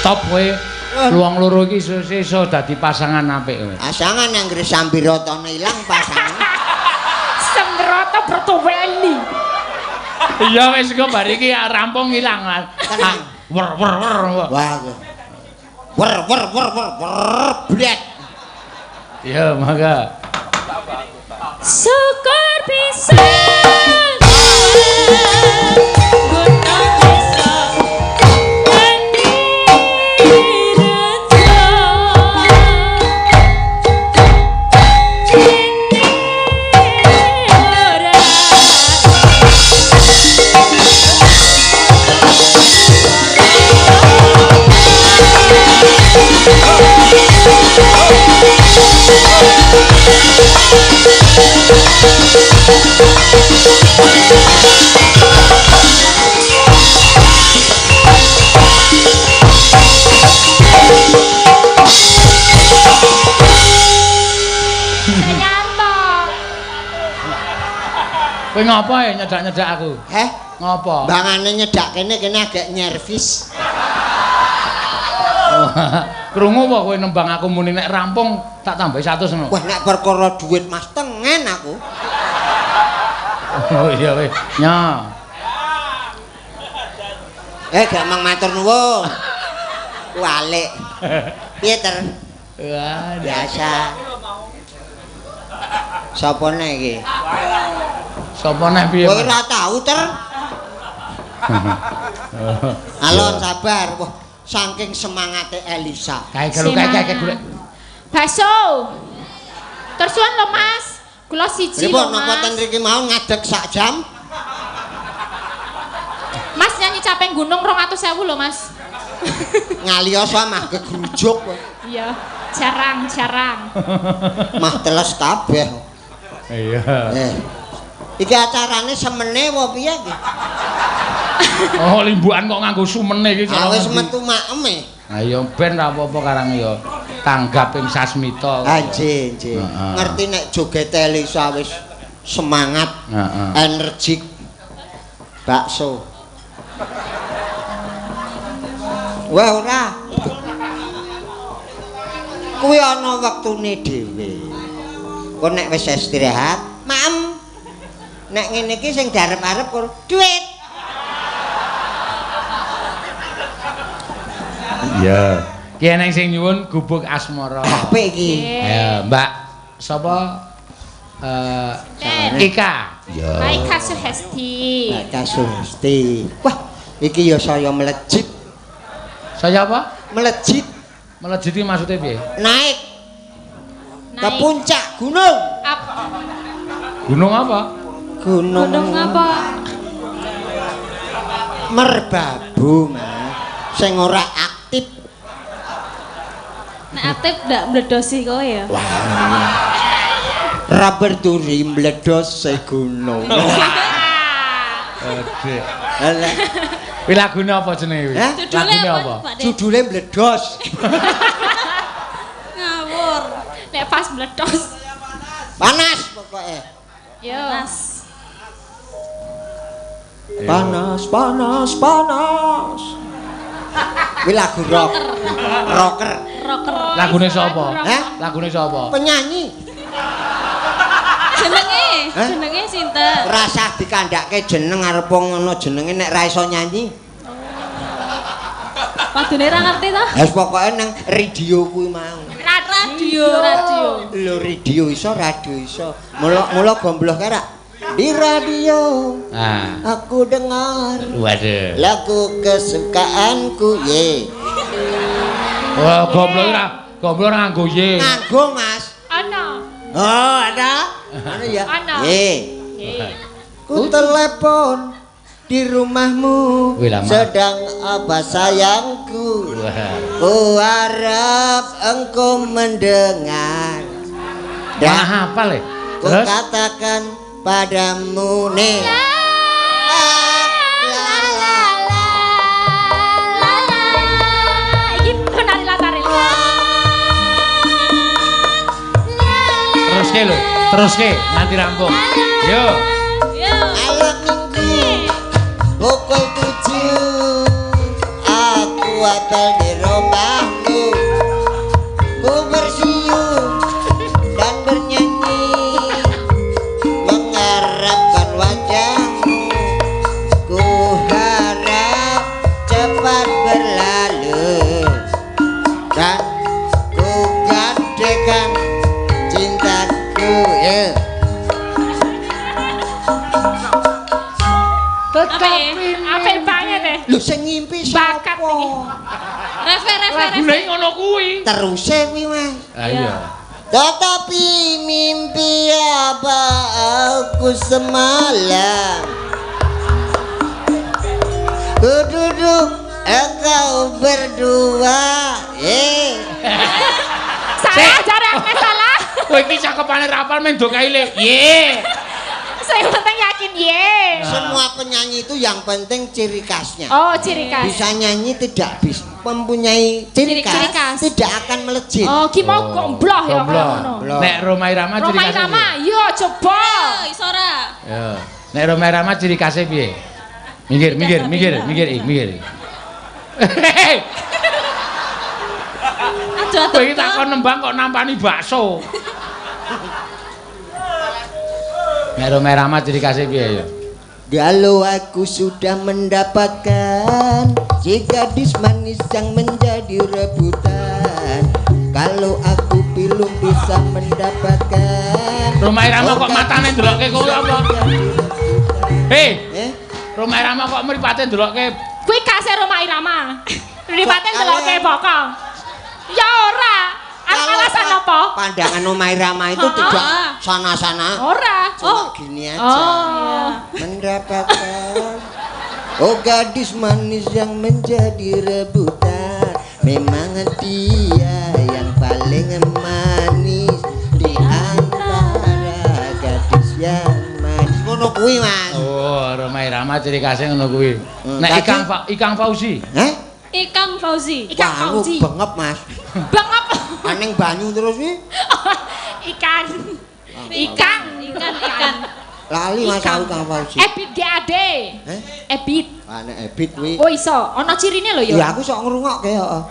Top kowe. Wong loro iki iso dadi pasangan apik kowe. Pasangan anggere sambirotone ilang pasangan. Sembroto brotoweni. Iya wis engko bar iki rampung ilang. Wer wer wer. Wah. Wer wer wer wer wer blek. Iya, mangga. Syukur bisa. Kowe ngopo ya nyedak-nyedak aku? Heh? Ngopo? Bangane nyedak kene kene agak nyervis. Krungu apa kowe nembang aku muni nek rampung tak tambahi 100 ngono. Wah nek perkara duit Mas tengen aku. Oh iya weh. Nya. Gampang matur nuwun. Walik. Piye ter? Wah, biasa. Sapa neh iki? Sapa neh piye? Kowe ora tau ter. Alon sabar. Wah, saking semangate Elisa. Kae kae golek. Bakso. Tersuwun lho Mas. Kula siji lho Mas. Napa ten mriki mau ngadeg sak jam? Mas nyanyi capeng gunung 200.000 lho Mas. Ngalioso mah gegrujuk kowe. Iya, jarang-jarang. Mah teles kabeh. Iya. Iki acarane semene apa piye iki? Oh, limbukan kok nganggo sumene iki. Ah wis metu makem e. Ha iya ben ra apa-apa karang ya. Tanggap ing sasmita. Ah nggih, nggih. Ngerti nek joget Elisa wis semangat, energik. Bakso. Wah ora. Kuwi ana wektune dhewe. Kok nek wis istirahat, maem. Nek ngene iki sing diarep-arep kur duit. Iya. Ki eneng sing nyuwun gubuk asmara. Apik iki. Ayo, Mbak sapa? Ika. Iya. Ika Suhesti. Ika Suhesti. Wah, iki ya saya melejit. Saya apa? Melejit. Melejit iki maksude piye? Naik. Ke puncak gunung. Gunung apa? Gunung. Gunung apa? Merbabu, Mas. Sing ora aktif. Nek aktif ndak mbledosi kowe ya. Wah. Rubber duri mbledos se gunung. Aduh. Lah. Kuwi lagune apa jenenge kuwi? Lagune apa? Judule mbledos. Ngawur. Nek pas mbledos. Panas pokoke. Yo. Panas. Panas, panas, panas. Kuwi lagu rock. Rocker. Rocker. Lagune sapa? Hah? Lagune sapa? Penyanyi. Jenenge, jenenge sinten? Rasah dikandhake jeneng arep ngono jenenge nek ra iso nyanyi. Padune ra ngerti ta? Wis pokoke nang radio kuwi mau. Radio, radio. Lho radio iso, radio iso. Mula gombloh kae ra. Di radio. Ah. Aku dengar. Waduh. Lagu kesukaanku ye. Wah, gombloh ora, gombloh ora nganggo ye. Nganggo, Mas. Ana. Oh, ada. Ana ya. Ana. Ye. Ku telepon di rumahmu sedang apa sayangku. Ku harap engkau mendengar. Dan hafal ya. Ku katakan padamu nih. La la la la la. Iki penari latare. Teruske lho, teruske nganti rampung. Yo. Yo. Malam minggu pukul 7 aku apel di rumahmu. Ku bersiul dan bernyanyi mengharapkan wajahmu. Ku harap cepat berlalu dan ku gandekan cintaku. Ya. Tetapi apik banget ya. Lho sing ngimpi sapa? Refe refe refe. Lagune ngono kuwi. Teruse kuwi, Mas. Ha iya. Tetapi mimpi apa aku semalam. Ku duduk engkau berdua. Salah jare aku salah. Kowe iki cakepane rapal men do kaile. Ye. Saya penting yakin ye. Semua penyanyi itu yang penting ciri khasnya. Oh, ciri khas. Bisa nyanyi tidak bisa mempunyai ciri khas, tidak akan melejit. Oh, ki mau gombloh ya ngono. Nek Rhoma Irama ciri khasnya. Rhoma Irama, yo coba. Iso ora? Yo. Nek Rhoma Irama ciri khasnya piye? Minggir, minggir, minggir, minggir, minggir. Aduh, kowe iki takon nembang kok nampani bakso. Nek Rhoma Irama ciri khasnya piye ya? Kalau aku sudah mendapatkan si gadis manis yang menjadi rebutan. Kalau aku belum bisa mendapatkan. Rhoma Irama kok matane ndelokke kowe apa? Hei. Rhoma Irama kok mripate ndelokke. Kuwi khase Rhoma Irama. Mripate ndelokke bokong. Ya ora. Alasan apa? Pandangan Rhoma Irama itu tidak sana-sana. Ora. Cuma gini aja. Oh. Mendapatkan oh gadis manis yang menjadi rebutan. Memang dia yang paling manis di antara gadis yang manis. Ngono kuwi, Mas. Oh, Rhoma Irama ciri khasnya ngono kuwi. Nek Ikang Fauzi. Hah? Ikang Fauzi. Ikang Fauzi. Bengep, Mas. Bengep. Ning banyu terus iki. Ikan. Ikan, ikan, ikan. Lali Mas aku kapal sih. Ebit GAD. Eh? Ebit. Ah nek Ebit kuwi. Oh iso, ana cirine lho ya. Ya aku sok ngrungokke heeh.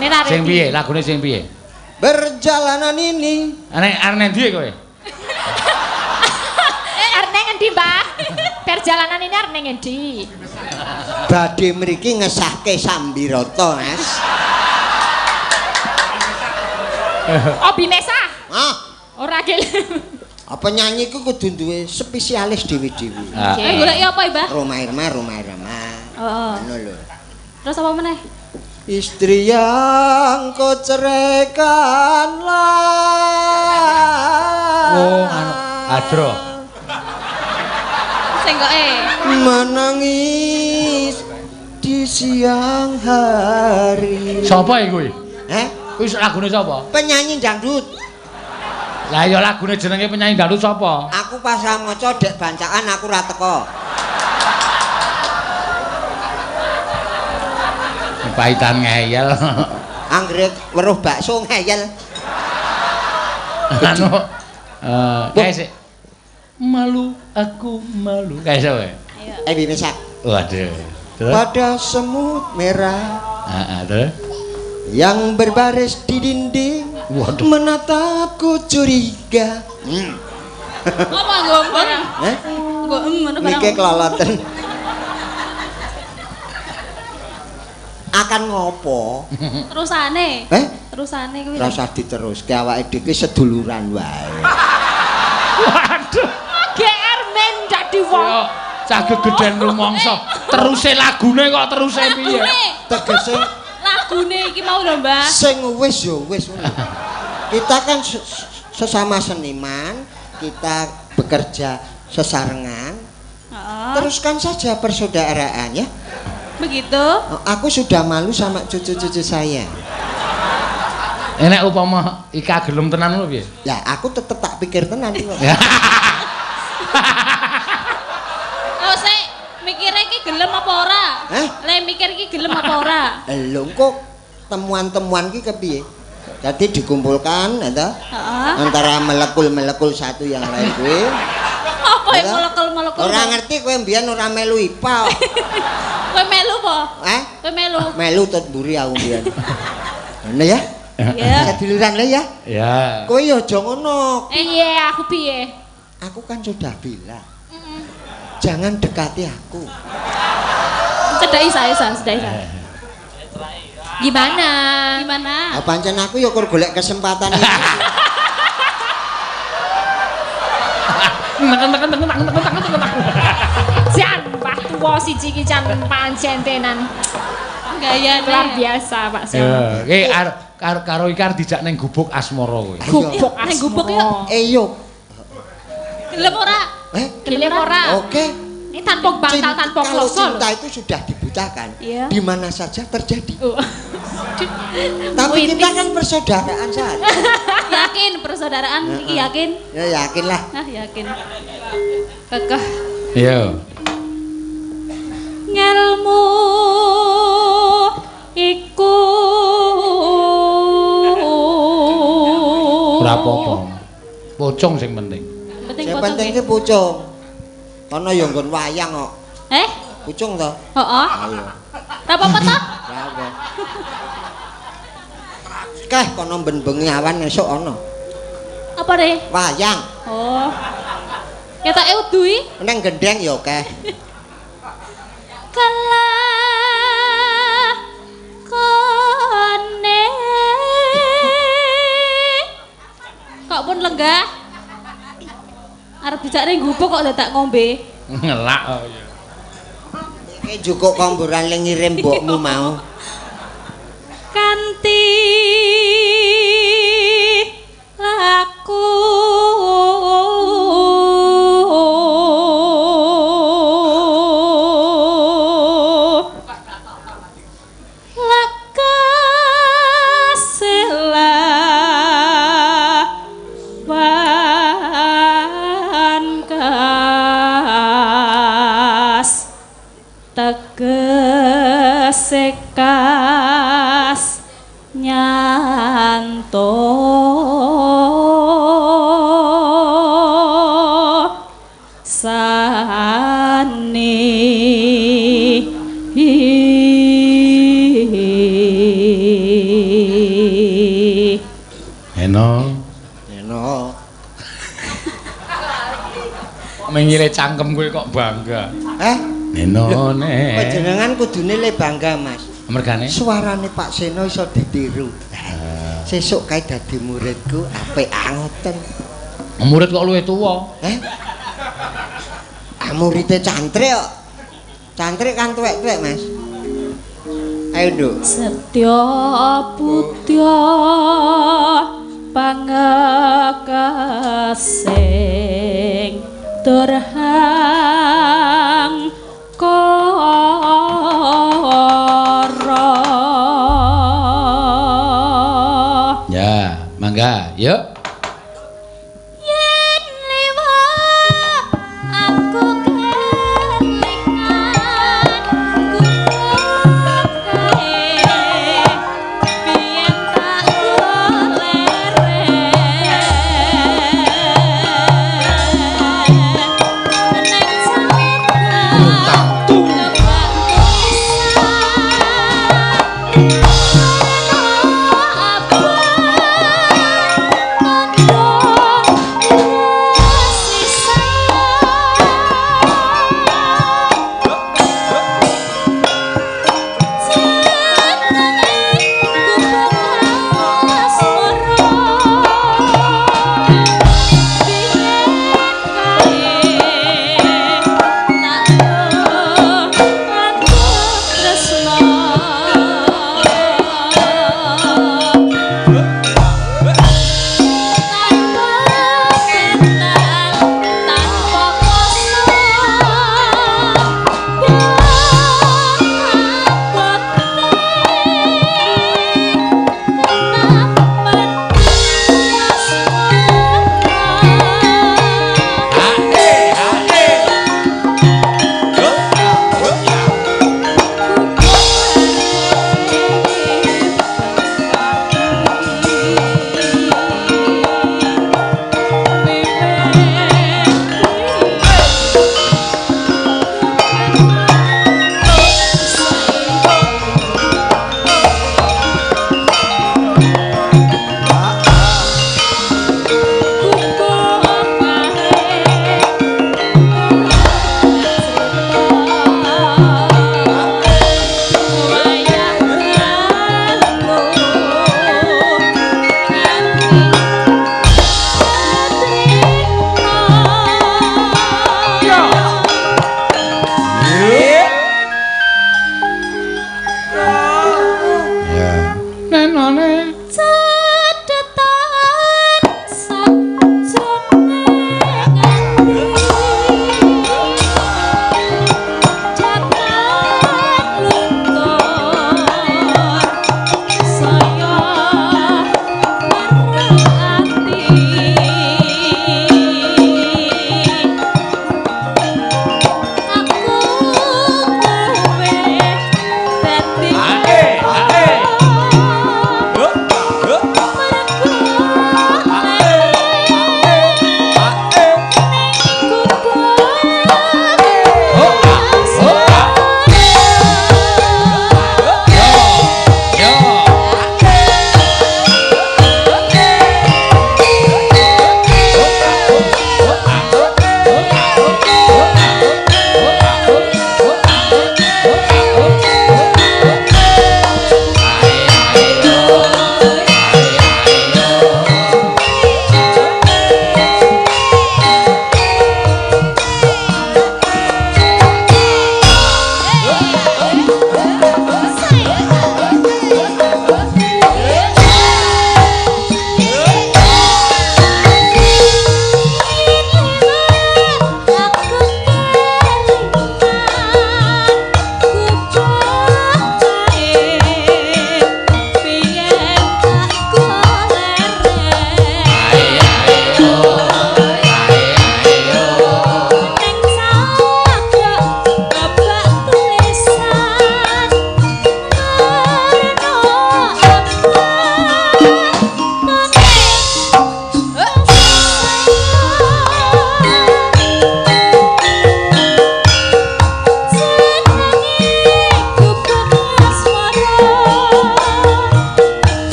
Nek ra Sing piye? Lagune sing piye? Perjalanan ini. Nek arep ndi kowe? Arep nang endi, Mbah? Perjalanan ini arep nang endi? Badhe mriki ngesahke Sambirata, Mas. Oh, Bimesah. Ah, Ora gelem. apa nyanyi ku kudu duwe spesialis dhewe-dhewe. Eh goleki apa, Mbah? Roma Irma, Roma Irama. Heeh. Ngono lho. Terus apa meneh? Istri yang kau ceraikanlah. Oh, anu Adro. Sing koke. Menangis di siang hari. Sapa iki kuwi? Eh? Kuwi lagune sapa? Penyanyi dangdut. Lah ya lagune jenenge penyanyi dangdut sapa? Aku pas ra maca dek bancaan aku ra teko. Pahitan ngeyel. Anggere weruh bakso ngeyel. Anu kae sik. Malu aku malu. Kae sapa? Ebi Mesak. Waduh. Terus? Pada semut merah. Heeh, terus yang berbaris di dinding. Waduh. Menatapku curiga. Apa gombong? Eh? Nggo ngono barang. Niki keloloten. Akan ngopo? Terusane. Eh? Terusane kuwi. Rasah diteruske awake dhewe seduluran wae. Waduh. GR men dadi wong. Cah gegeden rumangsa. Teruse lagune kok teruse piye? Tegese lagune iki mau lho, Mbah. Sing wis ya wis ngono. Kita kan sesama seniman, kita bekerja sesarengan. Heeh. Teruskan saja persaudaraan ya. Begitu. Aku sudah malu sama cucu-cucu saya. Enek upama Ika gelem tenan ngono piye? Ya, aku tetep tak pikir tenan iki. Oh, sik, mikire iki gelem apa ora? Eh? Le mikir iki gelem apa ora? Lho, engko temuan-temuan iki kepiye? Jadi dikumpulkan, ya toh? Heeh. Antara melekul-melekul satu yang lain kuwi. Apa yang molekul-molekul? Ora ngerti kowe mbiyen ora melu IPA. Kowe melu apa? Eh? Kowe melu. Melu tot mburi aku mbiyen. Ngono ya? Iya. Seduluran le ya. Ya. Kowe ya aja ngono. Piye aku piye? Aku kan sudah bilang. Jangan dekati aku. Cedhaki saya, cedhaki saya. Gimana? Gimana? Ah pancen aku ya kur golek kesempatan iki. Jan, wah tuwa siji iki jan pancen tenan. Gayane luar biasa, Pak Seno. Ya, iki karo iki arep dijak ning gubuk asmara kowe. Gubuk asmara. Ning gubuk yo. Eyo. Gelem ora? Eh, gelem ora? Oke. Ini tanpa bantal, tanpa kalau kloso. Cinta itu sudah dibutakan, iya. Di mana saja terjadi. Tapi kita kan persaudaraan saja. Yakin persaudaraan, iki yakin? Ya yakin lah. Nah, yakin. Kekeh. Iya. Ngelmu iku ora apa-apa. Pocong sing penting. Sing penting ki pocong. Ana ya nggon wayang kok. Eh? Pucung to? Heeh. Ayo. Ora apa-apa to? Ora apa. Keh kono ben bengi awan esuk ana. Apa re? Wayang. Oh. Ketoke udu iki? Neng gendeng ya akeh. Kelakone. Kok pun lenggah? Arep dijak ning gubuk kok dadak ngombe. Ngelak oh iya. Iki njukuk komboran le ngirim mbokmu mau. Kanthi laku tegese kas nyanto sani. Eno. Eno. Mengile cangkem kowe kok bangga. Eh? Neno ne. Panjenengan kudune le bangga, Mas. Mergane? Suarane Pak Seno iso ditiru. Sesuk kae dadi muridku apik ngoten. Murid kok luwih tuwa. Eh? Ah muride cantrik kok. Cantrik kan tuwek-tuwek, Mas. Ayo, Nduk. Setya putya pangekasing durhang kara. Ya, mangga, yuk. Yen liwat aku kelingan gubuk kae biyen tak golere neng salendang kebak Ae, ae.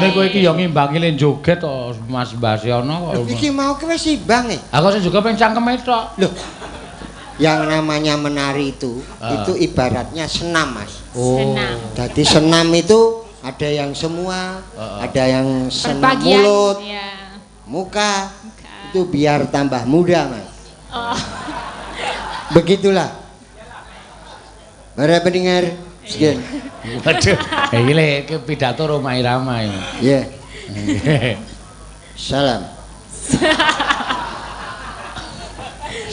Kudune kowe iki ya ngimbangi le joget to Mas Mbasyono kok. Iki mau ki wis imbang e. Aku sing juga pengen cangkeme tok. Loh. Yang namanya menari itu ibaratnya senam, Mas. Oh. Senam. Jadi senam itu ada yang semua, ada yang senam Perbagian, mulut, ya. Muka. Itu biar tambah muda, Mas. Oh. Begitulah. Para pendengar sekian. Waduh, iki le iki pidato Rhoma Irama iki. Iya. Salam.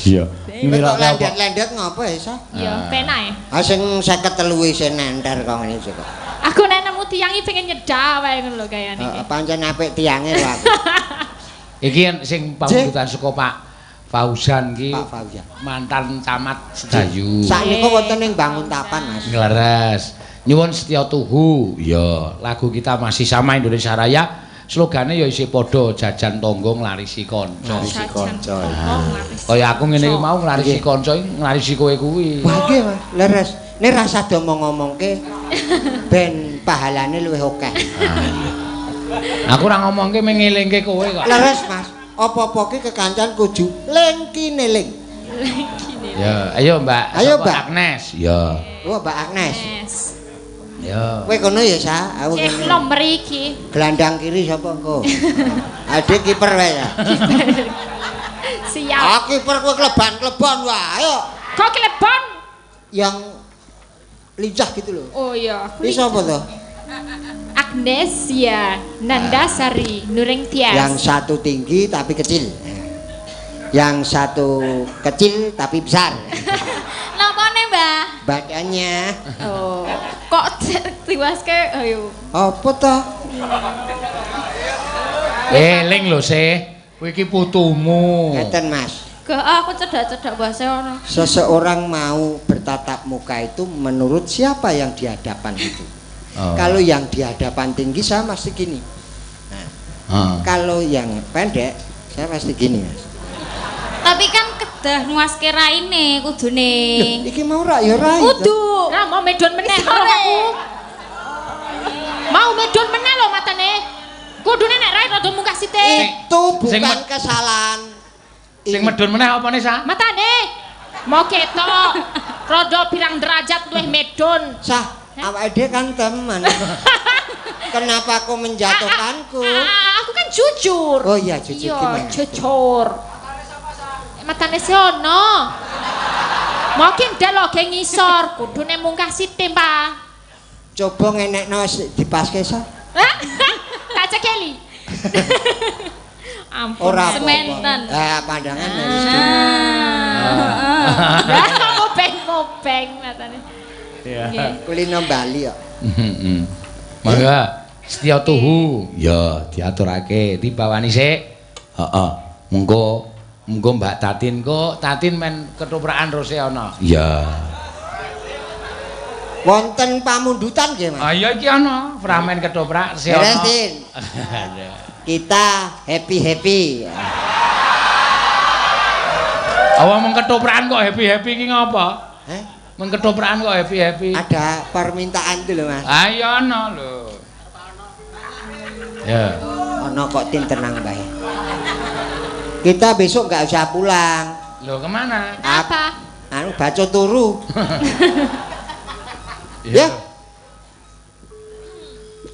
Iya. Kok lendet-lendet ngopo ya, Sa? Iya, penak e. Ah sing 53 isih nenter kok ngene iki kok. Aku nek nemu tiyang iki pengen nyedak wae ngono lho kayane iki. Heeh, pancen apik tiange lho aku. Iki sing pamundutan saka Pak Fauzan ki. Pak Fauzan. Mantan camat Sedayu. Saknika wonten ing Banguntapan, Mas. Ngleres. Nyuwun setya tuhu. Ya, lagu kita masih sama Indonesia Raya. Slogane ya isih padha jajan tangga nglarisi kanca. Nglarisi kanca. Kaya aku ngene iki mau nglarisi kanca iki nglarisi kowe kuwi. Wah nggih, Mas. Leres. Nek rasa diomong-omongke ben pahalane luwih akeh. Aku ora ngomongke mung ngelingke kowe kok. Leres, Mas. Apa-apa ki kekancan kudu lengkine ling. Lengkine. Ya, ayo Mbak. Ayo Mbak Agnes. Ya. Oh, Mbak Agnes. Ya. Kowe kono ya, Sa. Aku kene. Cek nomor iki. Gelandang kiri sapa engko? Adik kiper wae ya. Siap. Ah, kiper kowe kleban-klebon wae. Ayo. Kok klebon? Yang lincah gitu loh. Oh iya. Ini sapa to? Agnesia Nandasari Nuringtias. Yang satu tinggi tapi kecil. Yang satu kecil tapi besar. Napane, Mbah? Badannya. Oh. Kok tiwaske ayo. Apa toh? Eling lho, Sih. Kowe iki putumu. Ngeten, Mas. Gak, aku cedak-cedak bahasa ono. Seseorang mau bertatap muka itu menurut siapa yang di hadapan itu. Oh. Kalau yang di hadapan tinggi saya pasti gini. Nah, kalau yang pendek saya pasti gini, Mas. Tapi kan kedah nguaske raine kudune. Loh, iki mau rak ya rai. Kudu. Ra mau medon meneh karo aku. Mau medon meneh lho matane. Kudune nek rai rada munggah sithik. Itu bukan kesalahan. Sing medun meneh apane, Sa? Matane. Mau ketok. Rada pirang derajat luwih medon. Sah, awake dhewe kan teman. Kenapa kau menjatuhkanku? Aku kan jujur. Oh iya, jujur gimana? Jujur. Matane sono. Mungkin delok ge ngisor, kudune mungkah sithik, Pak. Coba ngenekno dipaske, Sa. Tak cekeli. Ampun, ora sementen. Ah, pandangan harus mobeng-mobeng matane. Iya. Kulino Bali kok. Heeh. Mangga setya tuhu. Ya, diaturake dibawani sik. Heeh. Mengko mengko Mbak Tatin kok Tatin men ketoprakan rose ana. Iya. Wonten pamundutan nggih, Mas. Ah iya iki ana, framen ketoprak rose ana. Kita happy-happy. Awak mung ketoprakan kok happy-happy iki ngopo? Heh? Mung ketoprakan kok happy-happy. Ada permintaan itu lho, Mas. Ah iya ana lho. Ya. Ana kok tin tenang bae. Kita besok nggak usah pulang. Loh kemana? Apa? Anu baca turu. Ya.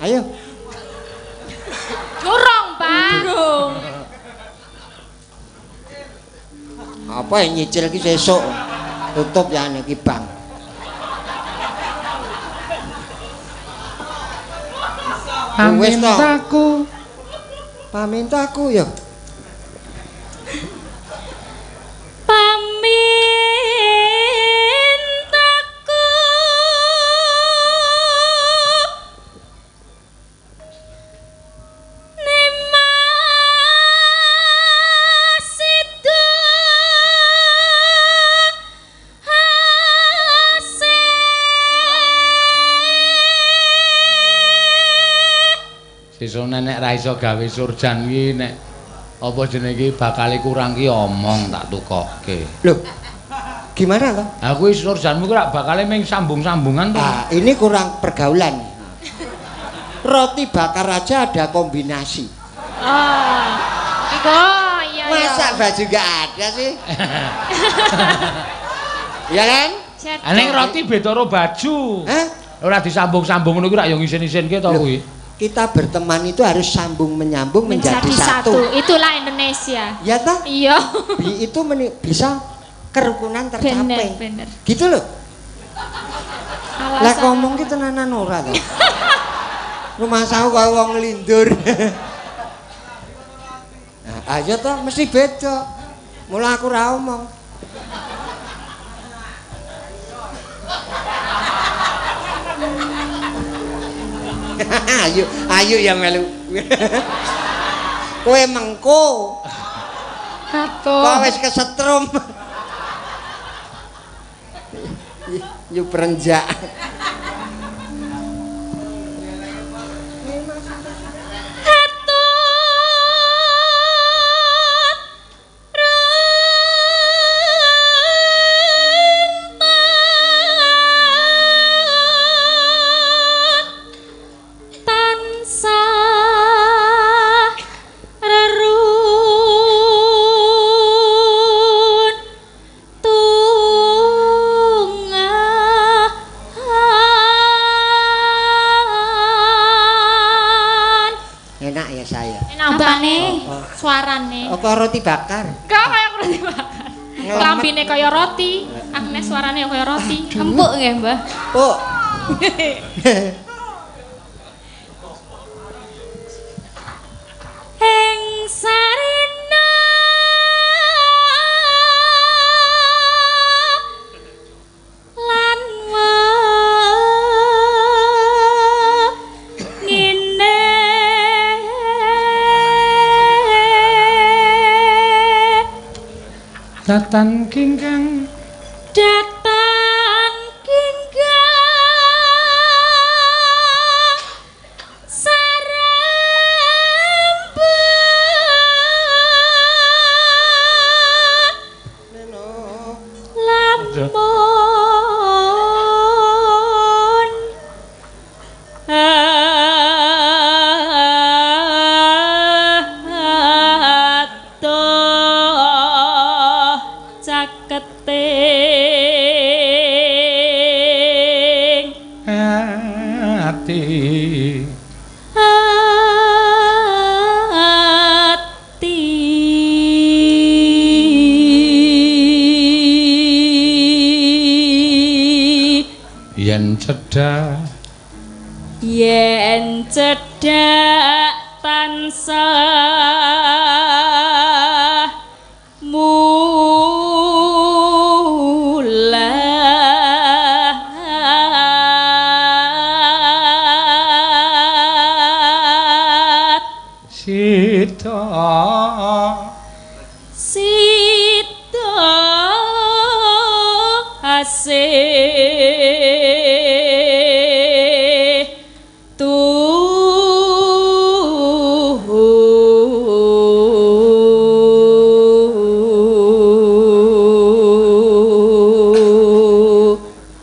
Ayo. Durung, Pak. Durung. Apa yang nyicil ki sesuk? Tutup ya niki bang. Pamintaku. Pamintaku ya. Pamintaku Nimas itu hase. Sesone nek ra iso gawe surjan ki nek apa jenenge iki bakale kurang ki omong tak tukoke. Loh. Gimana toh? Aku wis surjanmu ki rak bakale ming sambung-sambungan to. Ah, ini kurang pergaulan. Roti bakar aja ada kombinasi. Oh. Iku iya. Masa baju gak ada sih? Iya kan? Ning roti beda karo baju. Hah? Ora disambung-sambung ngono kuwi rak yo ngisin-isinke to kuwi. Kita berteman itu harus sambung menyambung menjadi satu. Itulah Indonesia. Ya toh? Iya. Itu bisa kerukunan tercapai. Bener, bener. Gitu loh. Lah ngomong ki tenanan ora to. Rumangsaku kaya wong nglindur. Nah, ayo toh mesti beda. Mula aku ra omong. Ayo, ayo ya melu. Kowe mengko. Atuh. Kok wis kesetrum. Yu perenjak. Suarane. Apa roti bakar? Enggak kaya roti bakar. Lambine kaya roti, Agnes suarane kaya roti. Empuk nggih, Mbah? Empuk. Ing sarina lan ngene datan kingkang datan kingkang sarembut lamun caketing ati ati yen cedhak yen cedhak tansah mulat sita sita asih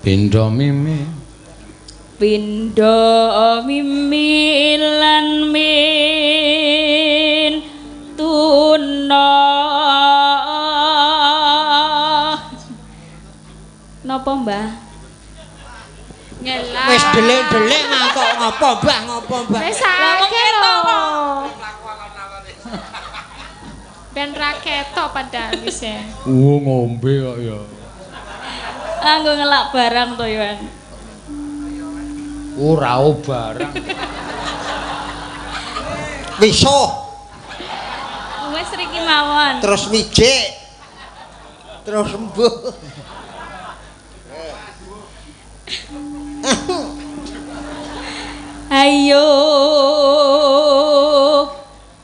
pindha mimi pindha mimi lan min tuna. Napa Mbah? Ngelak. Wis delik-delik mangkok ngopo Mbah ngopo Mbah. Wis akeh lho. Ben ra ketok padahal wis. Ngombe kok ya. Anggo ngelak barang to, Yohan. Ora barang. Wisuh. Wis riki mawon. Terus mijik. Terus embuh. Ayo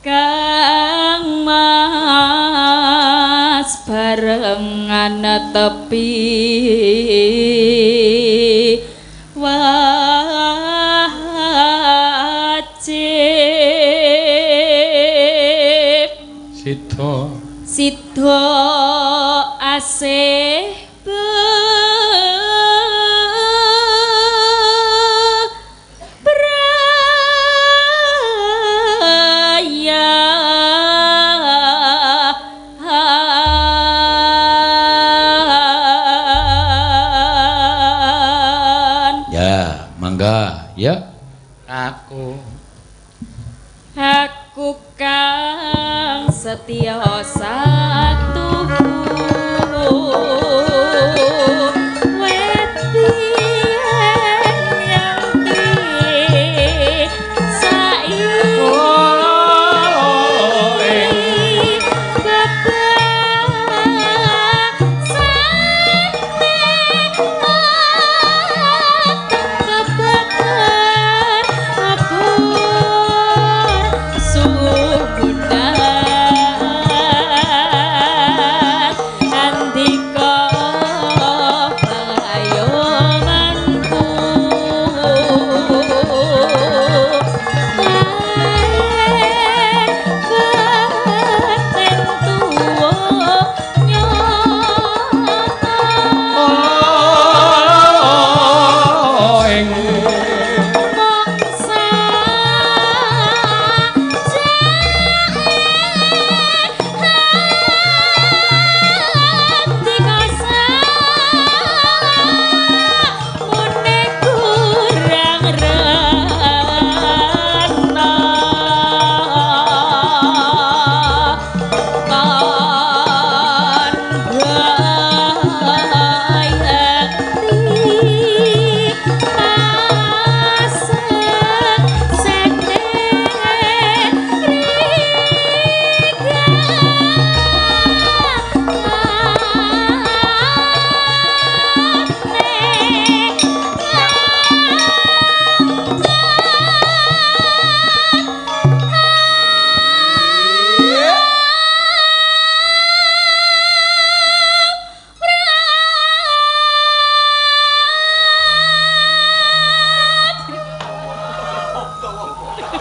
Kang Mas barengan tepi wajib sida sida asih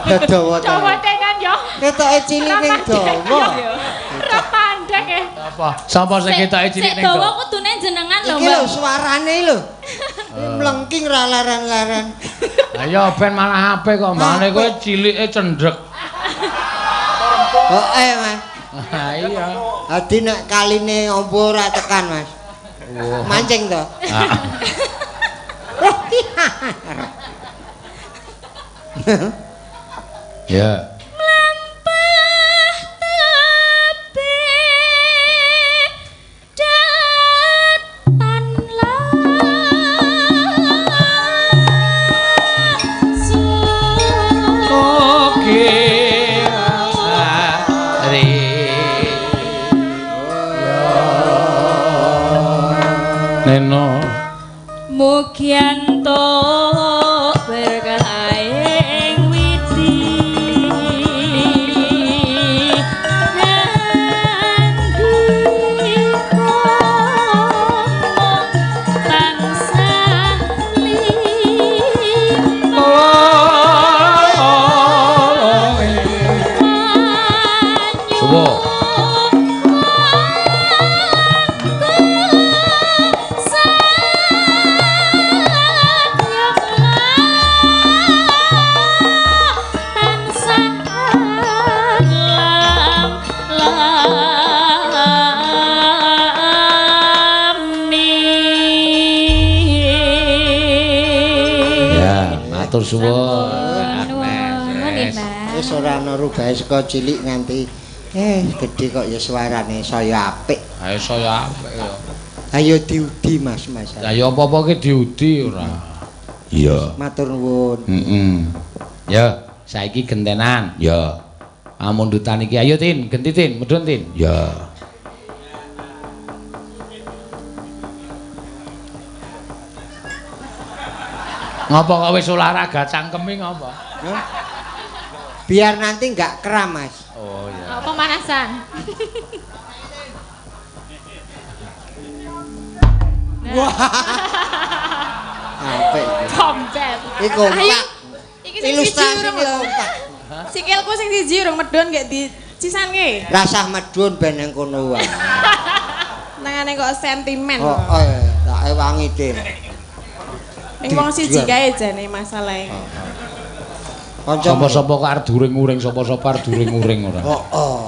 Dawa tenan. Dawa tenan ya. Ketoke cilik ning dawa. Ora pandek e. Apa? Sapa sing ketoke cilik ning dawa? Sik dawa kudune jenengan lho, Mbak. Iki lho suarane lho. Mlengking ra leren-leren. Ayo ben malah apik kok mbane kowe cilike cendhek. Heeh, Mas. Ha iya. Adi nek kaline ombo ora tekan, Mas. Mancing to. Ya. Mlampah tebih datan langsung. Oke. Neno. Mugi entuk berkah ing widi nandika tansah limpah. Suwo. Matur suwun. Wis ora ana rubahe saka cilik nganti gedhe kok ya suarane saya apik. Ayo saya apik ya. Ayo diudi Mas, Mas. Lah ya apa-apa ki diudi ora. Iya. Matur nuwun. Heeh. Ya, saiki gentenan. Ya. Amundutan iki ayo Tin, genti Tin, medhun Tin. Ya. Ngapa kok wis olahraga cangkeme ngapa? Biar nanti enggak kram, Mas. Oh iya. Oh, pemanasan. Wah. Apik iki. Tombel. Iki kompak. Iki sing siji urung lho. Sikilku sing siji urung medhun gek dicisanke. Rasah medhun ben nang kono wae. Nangane kok sentimen. Oh, tak ewangi, Din. Ning wong siji kae jane masalahe. Sapa-sapa kok arep during-uring, sapa-sapa arep during-uring ora. Heeh.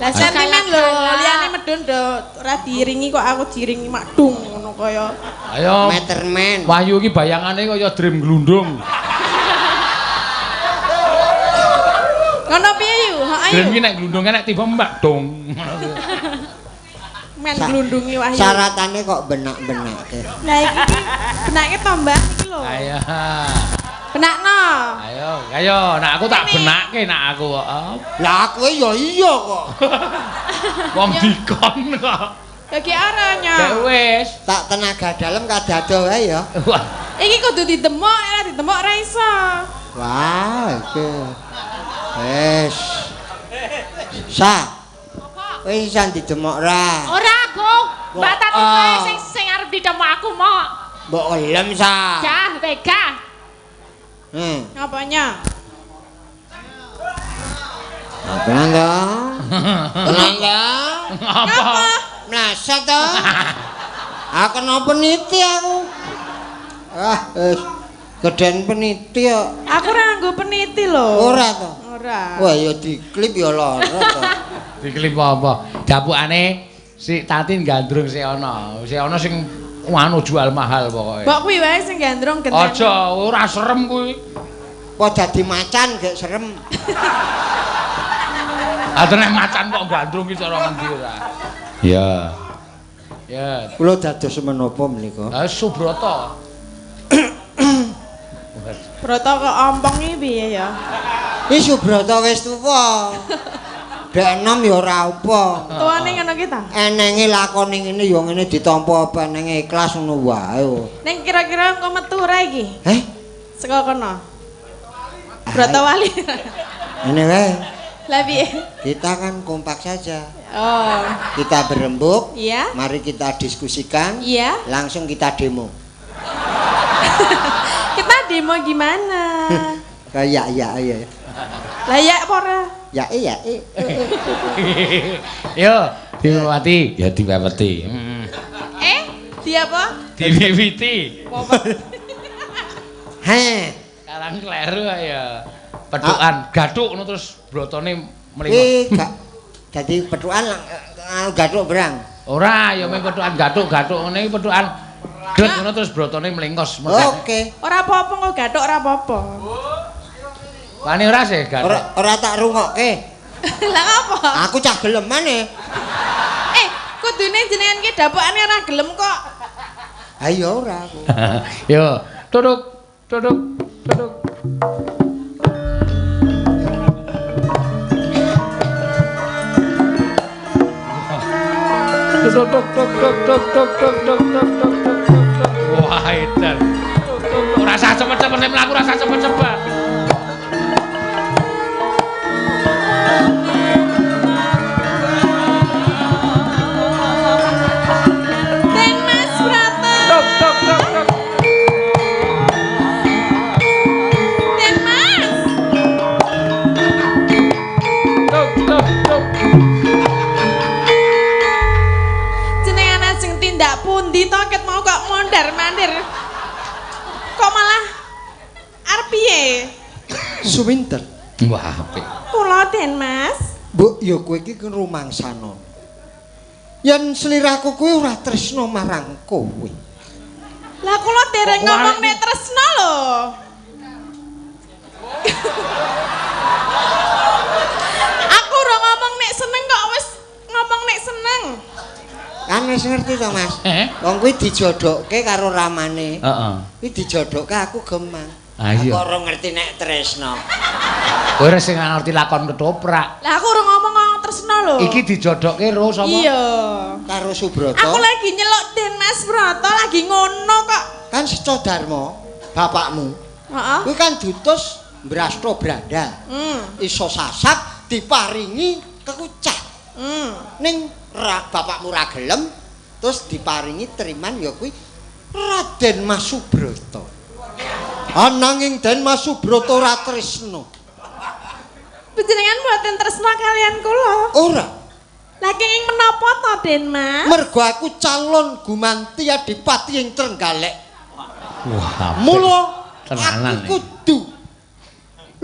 Lah sentimen lho, liyane medhun do ora diiringi kok aku diiringi makdung ngono kaya. Ayo. Meterman. Wahyu iki bayangane kaya dream glundung. Ngono piye yu? Heeh. Dream iki nek glundung nek tiba makdung. Men glundungi Wahyu. Syaratane kok benak-benake. Lah iki benake to, Mbak iki lho. Ayo. Benakno. Ayo, ayo, nak aku tak benake nak aku kok. Lah kowe ya iya kok. Wong dikon kok. Ya ki ora nya. Ya wis. Tak tenaga dalem kadado wae ya. Iki kudu didemok, ora didemok ora iso. Wah, iki. Wis. Sa. Wis iso didemok ra? Ora aku. Mbak Tati wae sing sing arep didemok aku mok. Mbok gelem sa. Gah, wegah. Ngapanya? Tenang to. Tenang to. Apa? Mleset to. Aku kena peniti aku. Ah, wis gedhen peniti kok. Aku ora nganggo peniti lho. Ora to. Ora. Wah, ya diklip ya lara to. Diklip apa? Dapukane si Tatin gandrung sik ana. Sik ana sing anu jual mahal pokoke. Mbok kuwi wae sing gandrung genten. Aja, ora serem kuwi. Apa dadi macan gek serem. Ah nek macan kok gandrung ki cara ngendi ora. Iya. Ya. Kula dados menapa menika? Ha Subrata. Brata kok ompong iki piye ya? Iki Subrata wis tuwa. Dek enom ya ora apa. Tuane ngono ki ta? Enenge lakone ngene ya ngene ditampa apa enenge ikhlas ngono wae. Ning kira-kira engko metu ora iki? Heh? Saka kono. Brata wali. Ngene wae. Lah piye? Kita kan kompak saja. Oh. Kita berembuk. Iya. Mari kita diskusikan. Iya. Langsung kita demo. Kita demo gimana? Kayak ya ya. Lah ya apa ora? Ya ya. Yo, diwiwiti. Ya diwiwiti. Eh, di apa? Diwiwiti. Heh. Karang kleru ya. Pethukan gathuk ngono terus brotone mlengok. Eh, gak dadi pethukan gathuk berang. Ora, ya mung pethukan gathuk-gathuk ngene iki pethukan gret ngono terus brotone mlengkos. Oke. Ora apa-apa kok gathuk ora apa-apa. Wani ora sih gathuk. Ora tak rungokke. Lah apa? Aku cah geleman e. Eh, kudune jenengan ki dapukane ora gelem kok. Ha iya ora aku. Yo, tutuk tutuk tutuk. Tuk tuk tuk tuk tuk tuk tuk tuk tuk tuk tuk. Wah, edan. Ora usah cepet-cepet nek mlaku ora usah cepet-cepet. Den Mas Brata. Tuk tuk tuk tuk. Den Mas. Tuk tuk tuk. Tindak pundi to ket mau kok mondar-mandir. Kok malah arep piye? Suwinter. Wah, apik. Kula Den Mas. Mbok ya kowe iki rumangsana. Yen sliraku kuwi ora tresna marang kowe. Lah kula dereng ngomong nek tresna lho. Aku ora ngomong nek seneng kok wis ngomong nek seneng. Kan wis ngerti to, Mas. Wong kuwi dijodokke karo ramane. Heeh. Kuwi dijodokke aku gemang. Ah iya. Aku ora ngerti nek tresna. Kowe ora sing ngerti lakon ketoprak. Lah aku ora ngomong tresna lho. Iki dijodokke ro sapa? Iya. Karo Subrata. Aku lagi nyeluk Den Mas Brata lagi ngono kok. Kan Secodarma bapakmu. Heeh. Kuwi kan diutus Brasta Branda. Iso sasak diparingi kekucah. Ning bapakmu ra gelem terus diparingi teriman ya kuwi Raden Mas Subrata. Ananging Den Mas Subrata ora tresna. Panjenengan mboten tresna kalian kula? Ora. Lah kenging menapa to, Den Mas? Mergo aku calon gumanti adipati ing Trenggalek. Wah, mula aku kudu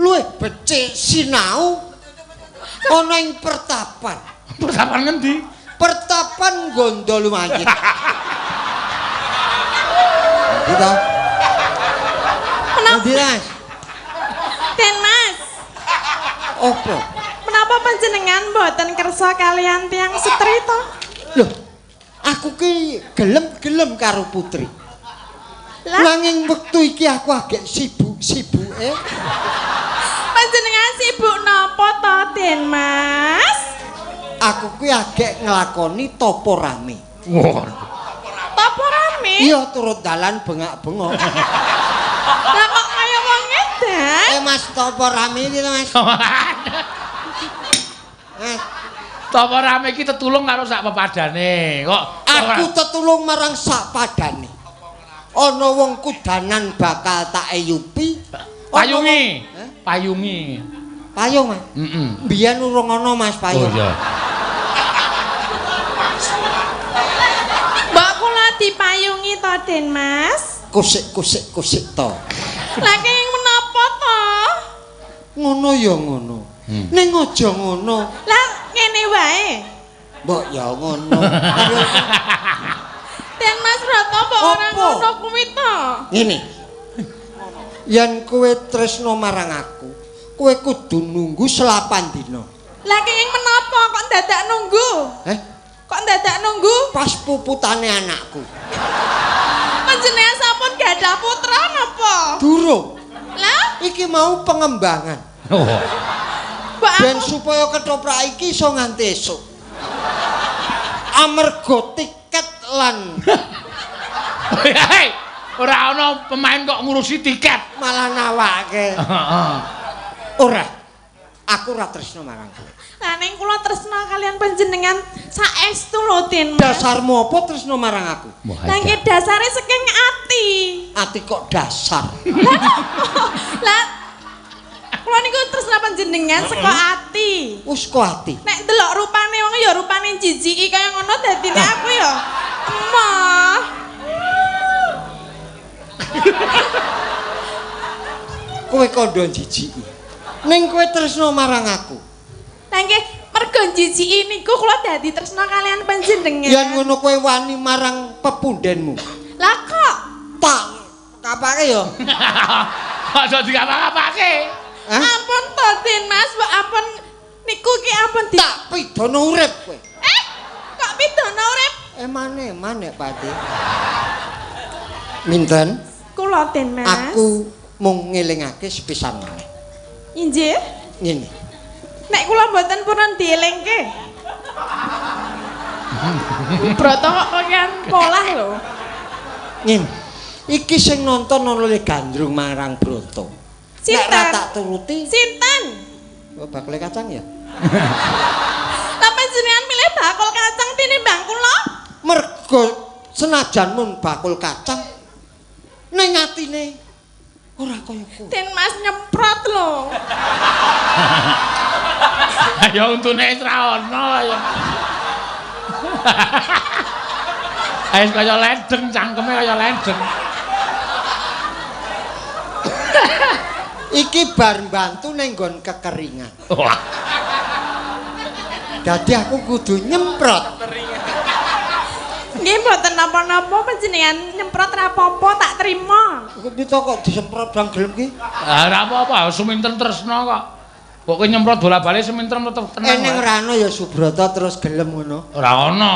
luwih becik sinau ana ing pertapan. Pertapan ngendi? Pertapan Gondolumayit. Endi to? Endi, Mas? Den Mas. Apa? Menapa panjenengan mboten kersa kalian tiyang setri to? Loh, aku ki gelem-gelem karo putri. Lah nanging wektu iki aku agek sibuk-sibuke. Panjenengan sibuk napa to, Den Mas? Aku kuwi agek nglakoni tapa rame. Wah. Tapa rame? Iya, turut dalan bengak-bengok. Lah kok kaya wong edan? Eh Mas, tapa rame iki to, Mas? Mas. Tapa rame iki tetulung karo sak pepadane. Kok aku tetulung marang sak padane. Ana wong kudanan bakal tak eyupi. Payungi. Payungi. Payung, Mas. Heeh. Biyen urung ana Mas payung. Oh iya. Mbok kula dipayungi to, Den Mas? Kusik kusik kusik to. Lah kenging menapa to? Ngono ya ngono. Ning aja ngono. Lah ngene wae. Mbok ya ngono. Den Mas Brata mbok ora ngono kuwi to. Ngene. Yen kowe tresna marang aku, kowe kudu nunggu 8 dina. Lah kenging menapa kok dadak nunggu? Heh? Kok dadak nunggu? Pas puputane anakku. Panjenengan sampun gadah putra napa? Durung. Lah? Iki mau pengembangan. Oh. Ben supaya ketoprak iki iso nganti esuk. Amarga tiket lan hei, ora ana pemain kok ngurusi tiket. Malah nawake. Heeh. Ora. Aku ora tresna marang kowe. Lah ning kula tresna kalian panjenengan saestu lho, Den Mas. Dasarmu apa tresna marang aku? Lah nggih dasare saking ati. Ati kok dasar. Lah Kula niku tresna panjenengan saka ati. Wis kok ati. Nek ndelok rupane wong ya rupane jijiki kaya ngono dadine aku ya emoh. Kowe kandha jijiki. Ning kowe tresna marang aku. Lah nggih, mergo jijiki niku kula dadi tresna kalian panjenengan. Yen ngono kowe wani marang pepundenmu. Lah kok Tak kapake ya. Aja dikapa-kapake. Hah? Ampun to, Den Mas, mbok ampun niku ki ampun di Tak pidana urip kowe. Eh, kok pidana urip? Emane-eman nek Pati. Minten, Kula Den Mas. aku mung ngelingake sepisan malih. Injih. Ngene. Nek kula mboten purun dielingke. Broto kok kakean polah lho. Ngene. Iki sing nonton ana le gandrung marang Broto. Nek Sinten? ra tak turuti, Sinten? oh, bakule kacang ya. Lah panjenengan milih bakul kacang tinimbang kula? Mergo senajan mun bakul kacang ning atine ora kaya kowe. Den Mas nyemprot lho. Ya untune wis ra ono ya. Wis kaya ledeng cangkeme kaya ledeng. Iki bar mbantu ning nggon kekeringan. Wah. Dadi aku kudu nyemprot. Nggih mboten napa-napa panjenengan nyemprot ra apa-apa tak terima. Kok pita kok disemprot bang gelem ki? Ah, ora apa-apa, suminten tresna kok. Kok kowe nyemprot bola-bali suminten tetep tenang. Eneng wae. ora ana ya Subrata terus gelem ngono. Ora ono.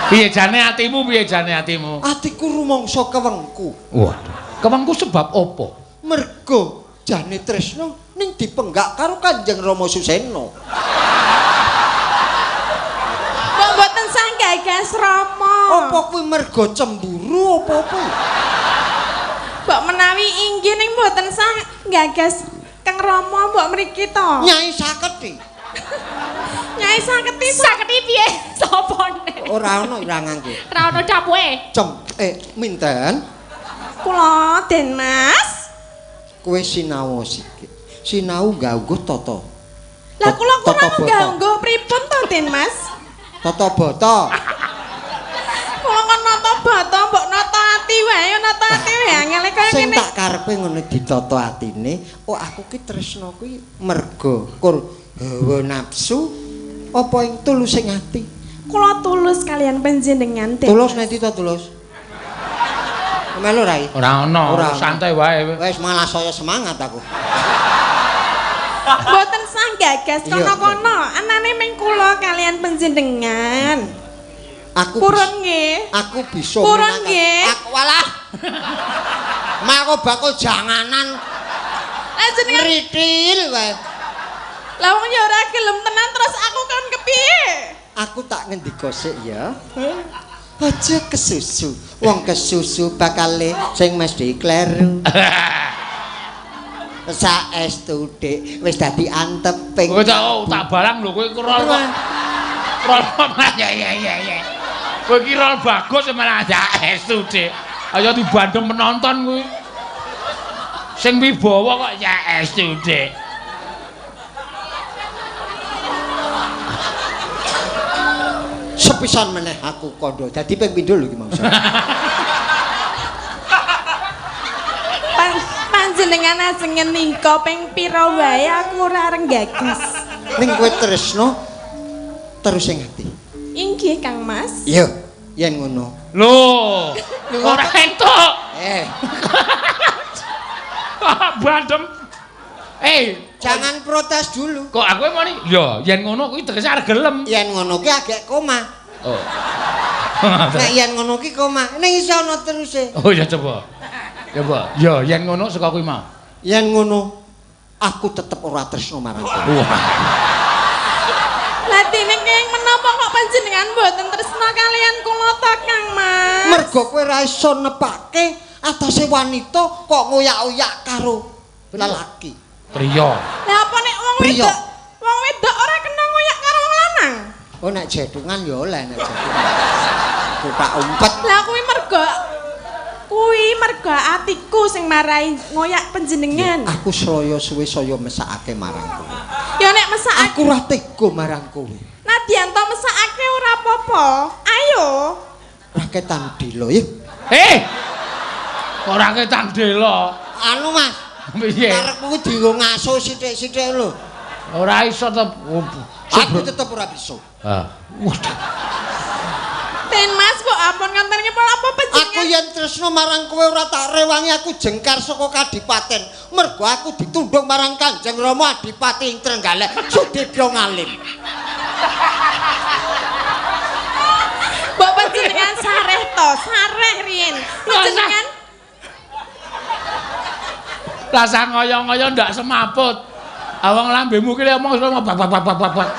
Piye jane atimu, piye jane atimu? Atiku rumangsa kewengku. Waduh. Kewengku sebab apa? Mergo jane tresna ning dipenggak karo Kanjeng Rama Susena. Mbok mboten sang gagas Rama. Apa kuwi mergo cemburu apa-apa? Mbok menawi inggih ning mboten sang gagas Kang Rama mbok mriki to. Nyai Saketi. Nyai Saketi Saketi piye? Sopone? Ora ana ora nganggo. Ora ono capuke. Cem minten kula Den Mas. kowe sinau sikit. Sinau ganggu tata. Lah kula Tata kurang bata. ganggu pripun to Den Mas? Tata bata. Kula kon nata bata mbok nata ati wae, nata ati wae angele kaya Sing ngene. tak karepe ngono ditata atine, oh aku ki tresna kuwi mergo kur hawa nafsu apa ing tulus sing ati. Kula tulus kalian panjenengan Den. Tulus nek ta tulus. Melu rai. Ora ono, Ora ono. santai wae. Wis malah saya semangat aku. Mboten sang gagas Iya, kono-kono, anane ming kula kalian panjenengan. Aku Purun nggih. Aku bisa Purun menangkan. nggih. Aku walah. Mako bakul janganan Lah jenengan ngritil wae. lah wong ya ora gelem tenan terus aku kon kepiye? Aku tak ngendika sik ya. Aja kesusu. Wong kesusu bakale sing mesti kleru. Saestu Dik wis dadi anteping. Kowe tak oh, tak barang lho kowe rol kok. Rol kok ya ya ya ya. Kowe iki rol bagus malah saestu Dik. Ayo dibandem penonton kuwi. Sing wibawa kok saestu Dik. Sepisan meneh aku kandha. Dadi ping pindho lho iki mau. Panjenengan ajeng ngendika ping pira wae aku ora areng gagas. Ning kowe tresno terus sing ati. Inggih Kang Mas. Iya, yen ngono. Lho, ora entuk. Bandem. Jangan protes dulu. Kok aku muni? Ya, yen ngono kuwi tegese arep gelem. Yen ngono ki agek koma. Oh. Nek yen ngono ki koma, ning iso ana teruse. Oh ya coba. Coba. Ya, yen ngono saka kuwi mau. Yen ngono aku tetep ora tresno marang kowe. Wah. Lah dene keng menapa kok panjenengan mboten tresna kalian kula ta Kang Mas? Mergo kowe ora iso nepake atase wanita kok ngoyak-oyak karo lelaki. Priya. Lah apa nek wong wedok? Wong wedok ora kena ngoyak karo wong lanang. Oh nek jedungan ya oleh nek jedungan. Kotak umpet. Lah kuwi mergo Kuwi mergo atiku sing marai ngoyak panjenengan. Aku saya suwe saya mesakake marang kowe. Ya nek mesakake aku ora tega marang kowe. Nadyan to mesakake ora apa-apa. Ayo. Raketan delo ya. Eh. Kok raketan delo? Anu Mas. Piye? Karepmu kuwi dienggo ngaso sithik-sithik lho. Ora iso to. Aku tetep ora bisa. Ah. Waduh. Ten Mas kok ampun nganten ngepol apa panjenengan? Aku yen tresno marang kowe ora tak rewangi aku jengkar saka kadipaten. Mergo aku ditundung marang Kanjeng Rama Adipati ing Trenggalek Sudibyo Ngalim. Mbok panjenengan sareh to, sareh riyin. Panjenengan rasa ngoyo-ngoyo ndak semaput. Awang lambemu ki omong bak bak bak bak bak.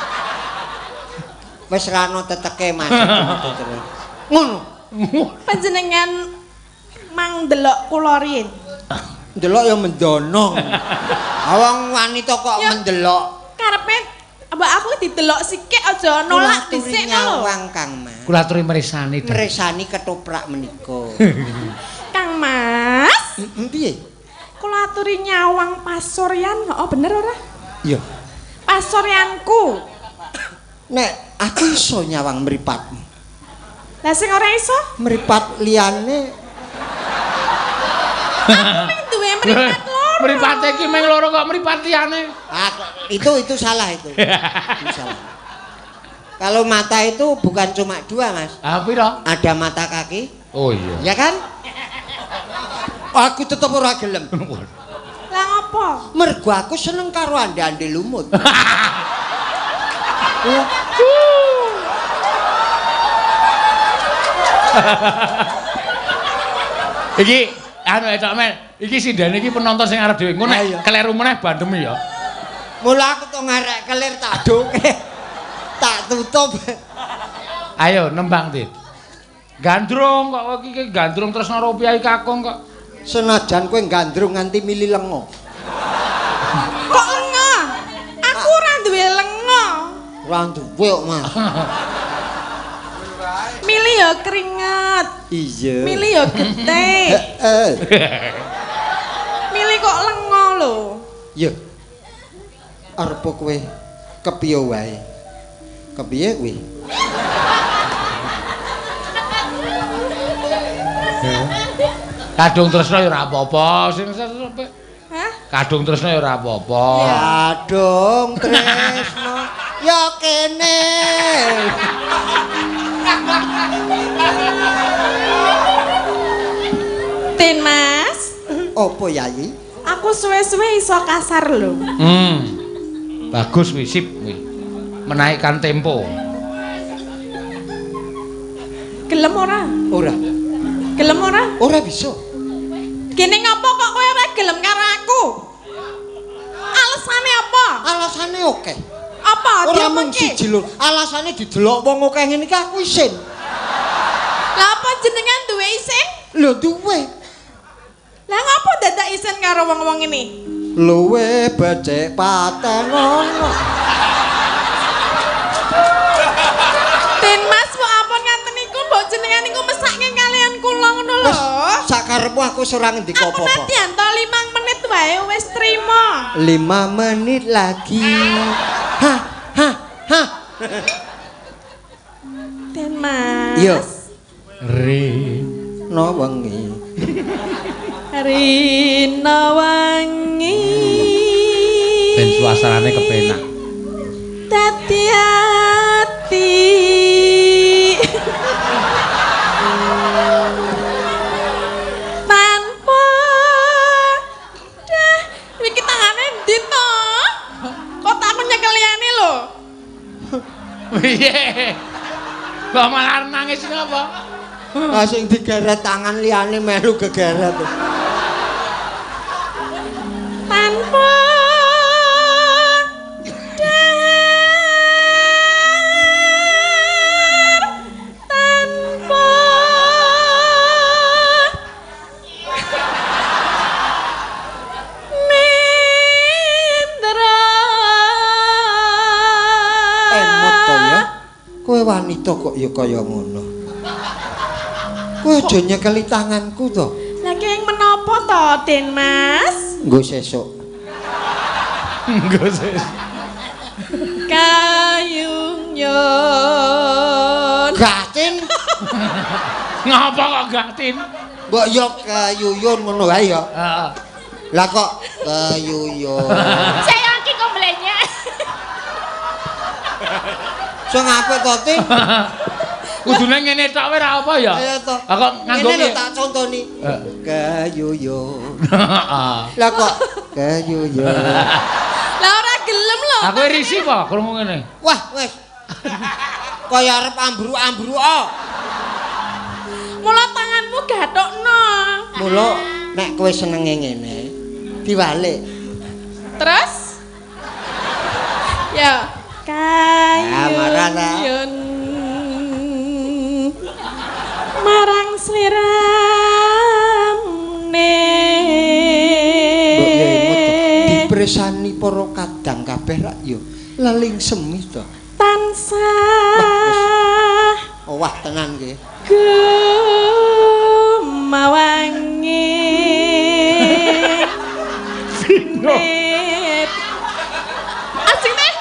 Wis ra ono teteke Mas. Ngono. Panjenengan mang ndelok kula riyin. Ndelok ya mendono. Awang wanita kok ya, mendelok. Karepe mbak aku didelok sikik aja nolak dhisik lho. Nyawang Kang Mas. Kula aturi mresani. Mresani ketoprak menika. Kang Mas. Piye? Kula aturi nyawang pasuryan, oh bener ora? Iya. Pasuryanku. Nek aku iso nyawang mripatmu. Lah sing ora iso? Mripat liyane. Aku mung duwe mripat loro. Mripate iki mung loro kok mripat liyane. Ah, itu salah itu. Itu salah. Kalau mata itu bukan cuma dua, Mas. Ah, piro? Ada mata kaki. Oh iya. Ya kan? Aku tetep ora gelem. Lah ngopo? Mergo aku seneng karo ande-ande lumut. Iki anu etok men, iki sindene iki penonton sing arep dhewe. Engko nek kleru meneh bandemi ya. Mula aku to ngarek kelir tak doke. Tak tutup. Ayo nembang, Dit. Gandrung kok iki gandrung tresno rupiah kakung kok. Senajan kowe gandrung nganti mili lenga. Kok lenga? Aku ora duwe lenga. Ora duwe kok, Mas. Mili ya keringet. Iya. Mili ya getih. Heeh. Mili kok lenga lho. Ya. Arep kowe kepiye wae? Kepiye kuwi? Kadung tresno ya ora apa-apa sing Hah? Kadung tresno ya ora apa-apa. Kadung tresno ya kene. Tin Mas. Apa Yayi? Aku suwe-suwe iso kasar lho. Bagus kuwi sip kuwi. Menaikkan tempo. Gelem ora? Ora. Gelem ora? Ora bisa. Gene ngopo kok kowe ora gelem karo aku? Alasane apa? Alasane akeh. Apa? Ora mung siji lho. Alasane didelok wong akeh ngene iki aku isin. Lah apa jenengan duwe isin? Lho duwe. Lah ngopo dadak isin karo wong-wong ini? Luwe becik paten ngono. Tin Mas, mbok ampun ngaten niku, mbok jenengan niku mesake kalian kula ngono lho. Sakarepmu aku ora ngendika apa-apa. Aku nadyan to 5 menit wae wis trima. 5 menit lagi. Ha ha ha. Tin Mas. Iya. Rino wengi. Rino wengi. Ben suasanane kepenak. Dadi ati. Tanpa dah iki tangane endi to? Kok tak aku nyekel liyane lho. Piye? Kok malah nangis ngapa? Ah sing digeret tangan liyane melu gegeret. Tanpa dar tanpa nindra. Emot to ya. Kowe wanita kok ya kaya ngono. Kowe aja nyekeli tanganku to. to, Den Mas? Nggo sesuk. Nggo sesuk. Kayung yon. Gatin. Ngapa kok gatin? Mbok yo kayuyun ngono wae ya. Heeh. Lah kok kayuyun. Saya iki kok mlenyek. Sing apik to, Tin? Kudune ngene tok wae ra apa ya? Ayo to. Lah kok nganggo ngene lho tak contoni. Kayuyun. Heeh. Lah kok kayuyun. Lah ora gelem lho. Aku risih apa krungu ngene. Wah, wis. Kaya arep ambruk-ambruk. Mula tanganmu gathukno. Mula nek kowe senenge ngene, diwalik. Terus? Ya, kayun marang slirane. Mbok yo dipresani para kadang kabeh rak yo leling semi to. Tansah. Oh, wah tenan nggih. Gumawangi. Net. Asing teh.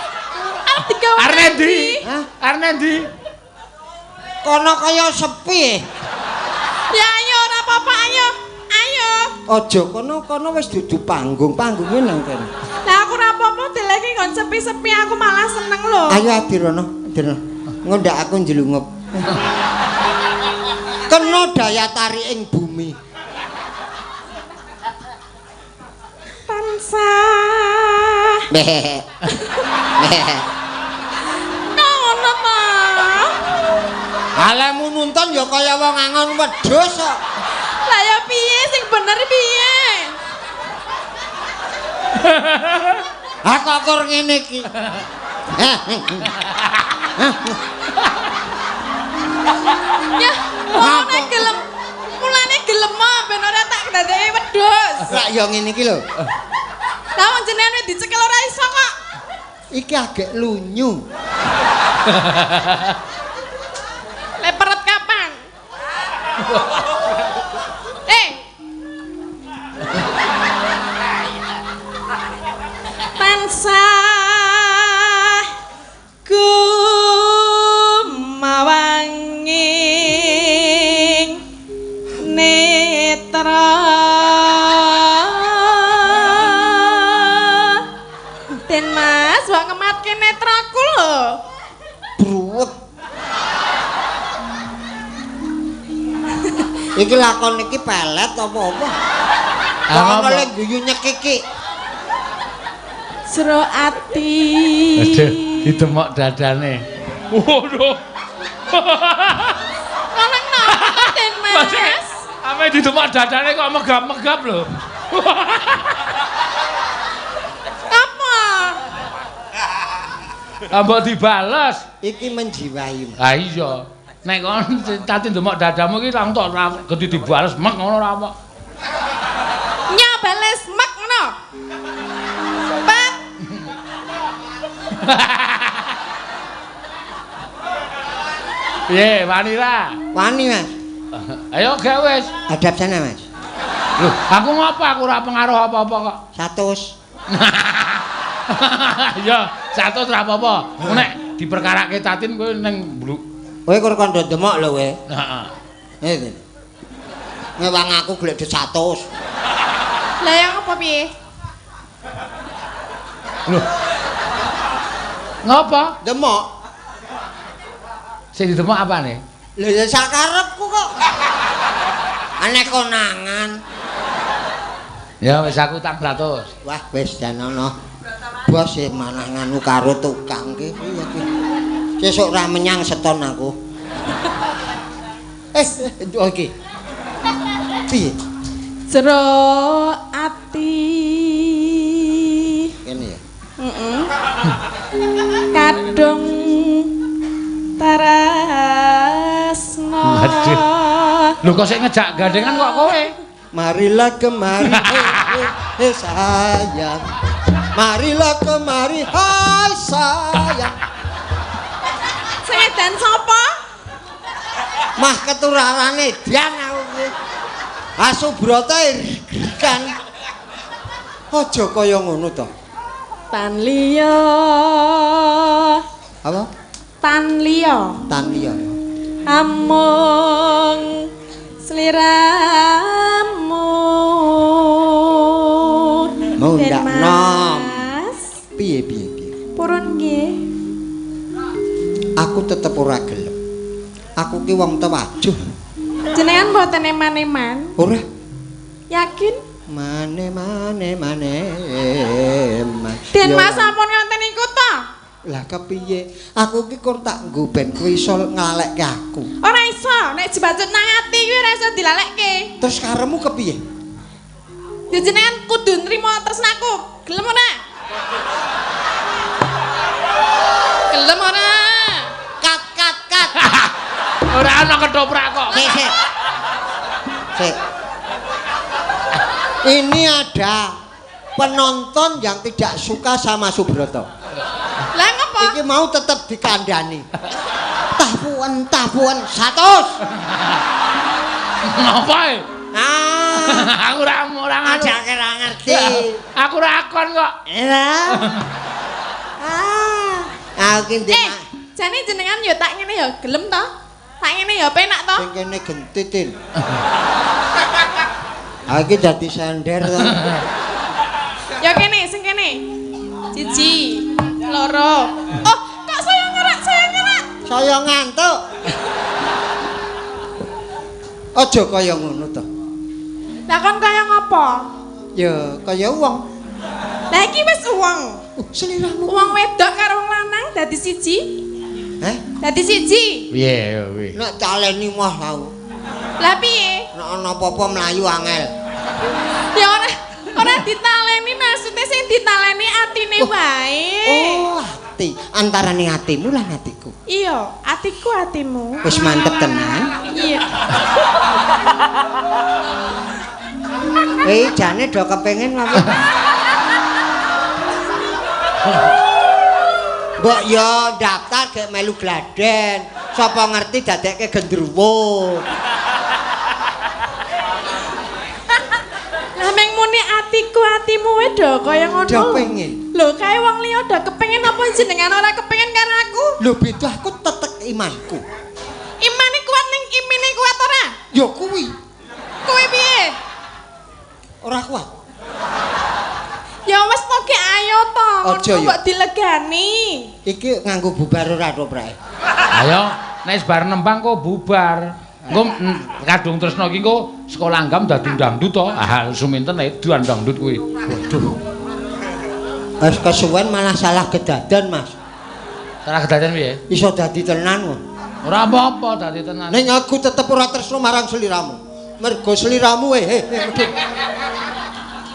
Arep digawe. Arep ndi? Arep ndi? Kono kaya sepi. Ya ayo ora apa-apa ayo. Ayo. Aja kono-kono wis dudu panggung, panggunge nang kene. Lah aku ora apa-apa deleke nggon sepi-sepi aku malah seneng lho. Ayo Adirono, Adirono. Ngondak aku njlungup. Kena daya tarik ing bumi. Tansah. Meh. Meh. Ngono ta. Alemu nuntun ya kaya wong angon wedhus kok. Lah ya piye sing bener piye? Ha kok kur ngene iki. Ya, mulane gelem. Mulane gelem ben ora tak dadeki wedhus. Lah ya ngene iki lho. Lah wong jenengan wis dicekel ora iso kok. Iki agek lunyu. Leperet kapan? Tansah gumawanging netra. Den Mas, wong ngematke netraku lho. Bruwet. Iki lakon iki pelet apa-apa? Kok ana lek guyu nyekiki. Jero ati. Aduh, ditemok dadane. Waduh. Lanang napa Den Mas? Ame ditemok dadane kok megap-megap lho. Apa? Mbok dibales. Iki menjiwai. Ha iya. Nek kon cati ndemok dadamu iki langsung tok gedhi dibales mek ngono ora apa. Nya bales mek ngono. Pak. Piye, wani ra? Wani, Mas. Ayo gawe wis. Hadap sana, Mas. Lho, aku ngopo aku ora pengaruh apa-apa kok. 100. Ya, 100 ora apa-apa. Nek diperkarake Tatin kowe ning bluk. Kowe kur kandha demok lho kowe. Heeh. Eh. Ngewang aku golek dhuwit 100. Lah yang apa piye? Lho. Ngopo? Demok. Sing didemok apane? Lho ya sakarepku kok. Aneh konangan. Ya wis aku utang 100. Wah, wis jan ana. Bos e manah nganu karo tukang ki. Iya ki. Sesuk ra menyang seton aku. Oh iki. Piye? Jero ati. Kene ya. Heeh. Kadung tarasna. Waduh. Lho kok sik ngejak gandengan kok kowe? Marilah kemari hei sayang. Marilah kemari hai sayang. Sing edan sapa? Mah keturarane dian aku ki. Asubrata Aja kaya ngono to. Tan liya. Apa? Tan liya. Tan liya. Amung sliramu. Mundak nom. Piye piye piye. Purun nggih. Aku tetep ora gelem. Aku ki wong tewajuh. Jenengan mboten eman-eman? Ora. Yakin? Mane mane mane. Den Mas sampun nganten niku to? Lah kepiye? Aku ki kur tak nggo ben kowe iso nglalekke aku. Ora iso, nek jebacut nang ati kuwi ora iso dilalekke. Terus karemu kepiye? Ya jenengan kudu nrimo tresnaku. Gelem ora? Gelem ora? Kat kat kat. Ora ana ketoprak kok. Sik sik. Sik. Ini ada penonton yang tidak suka sama Subroto. Lah ngapa? Iki mau tetep dikandani. Tapuan tapuan 100. Ngapa e? Ah, aku ora ora ngerti. Aku ora akon kok. Lah. Ah, aku ki ndek. Jane jenengan ya tak ngene ya gelem to? Tak ngene ya penak to? Sing kene gentitin. Aku ki dadi sender to. Ya kene, sing kene. 1, 2. Oh, kok saya ngerak, saya ngerak. Saya ngantuk. Aja kaya ngono to. Lah kon kaya ngopo? Ya kaya wong. Lah iki wis wong. Seliramu. Wong wedok karo wong lanang dadi siji. Heh? Dadi siji. Piye piye? Nek taleni moh aku. Lah piye? Nek ana apa-apa mlayu angel. Ya ora ora ditaleni, maksude sing ditaleni atine wae. Oh, ati. Antarane atimu lan atiku. Iya, atiku atimu. Wis mantep tenan. Iya. Jane do kepengin apa? Mbok yo daftar gek melu gladen. Sapa ngerti dadekke gendruwo. Lah meng muni atiku atimu wae do kaya ngono. Do pengen. Lho kae wong liya do kepengin apa jenengan ora kepengin karo aku? Lho beda aku tetek imanku. Imane kuat ning imine kuat ora? Ya kuwi. Kuwi piye? Ora kuat. Ya wis to ki ayo to. Aja ya. Mbok dilegani. Iki nganggo bubar ora toprake. Ayo, nek bar nembang kok bubar. Engko kadung tresna iki engko sekolah anggam dadi dangdut to. Ah suminten edan dangdut kuwi. Waduh. Wis kesuwen malah salah kedaden, Mas. Salah kedaden piye? Iso dadi tenan kok. Ora apa-apa dadi tenan. Ning aku tetep ora tresna marang seliramu. Mergo seliramu medhit.